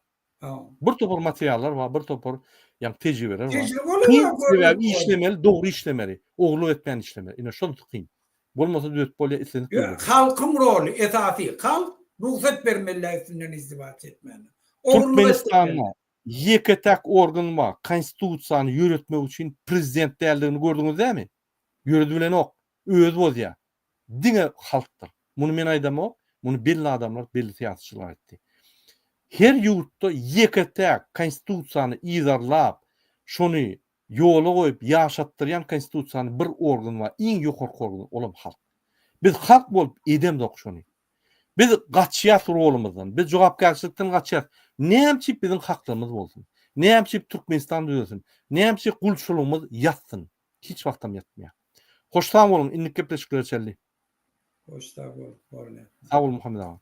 Speaker 1: Bir topar materiallar bar, bir topar ýa tejribeler bar. Kyn sebäbi işlemeli, dogry işlemeli. Ogurlyk etmän işlemeli. Ine şonusy kyn. Bolmasa düzetip bolýar islendik
Speaker 2: döwlet. Halkyň roly esasy. Halk rugsat bermeli üstünden izdiwaç etmäne.
Speaker 1: Türkmenistanda ýeke-täk organ bar, konstitusiýany ýöretmek üçin prezident däldigini gördüňiz dämi? Ýöredibilenok, özi bozýar. Diňe halkdyr. Muny men aýdamok, muny belli adamlar, belli syýasatçylar aýtdy. Her ýurtda ýeke-täk konstitusiýany yzarlap, şony ýola goýup ýaşatdyrýan konstitusiýany bir organ bar, iň ýokarky organ, olam halk. Biz halk bolup edemzok şony. Biz gaçýas rolumyzdan, biz jogapkärçilikden gaçýas. Näme üçin biziň haklarymyz bolsun? Näme üçin Türkmenistan düzelsin? Näme üçin gulçulygymyz ýatsyn? Hiç wagtam ýatmaýar. Hoş sag boluň, indiki gepleşiklere çenli.
Speaker 2: Hoş sag bol, Borne.
Speaker 1: Sag bol Muhammet aga.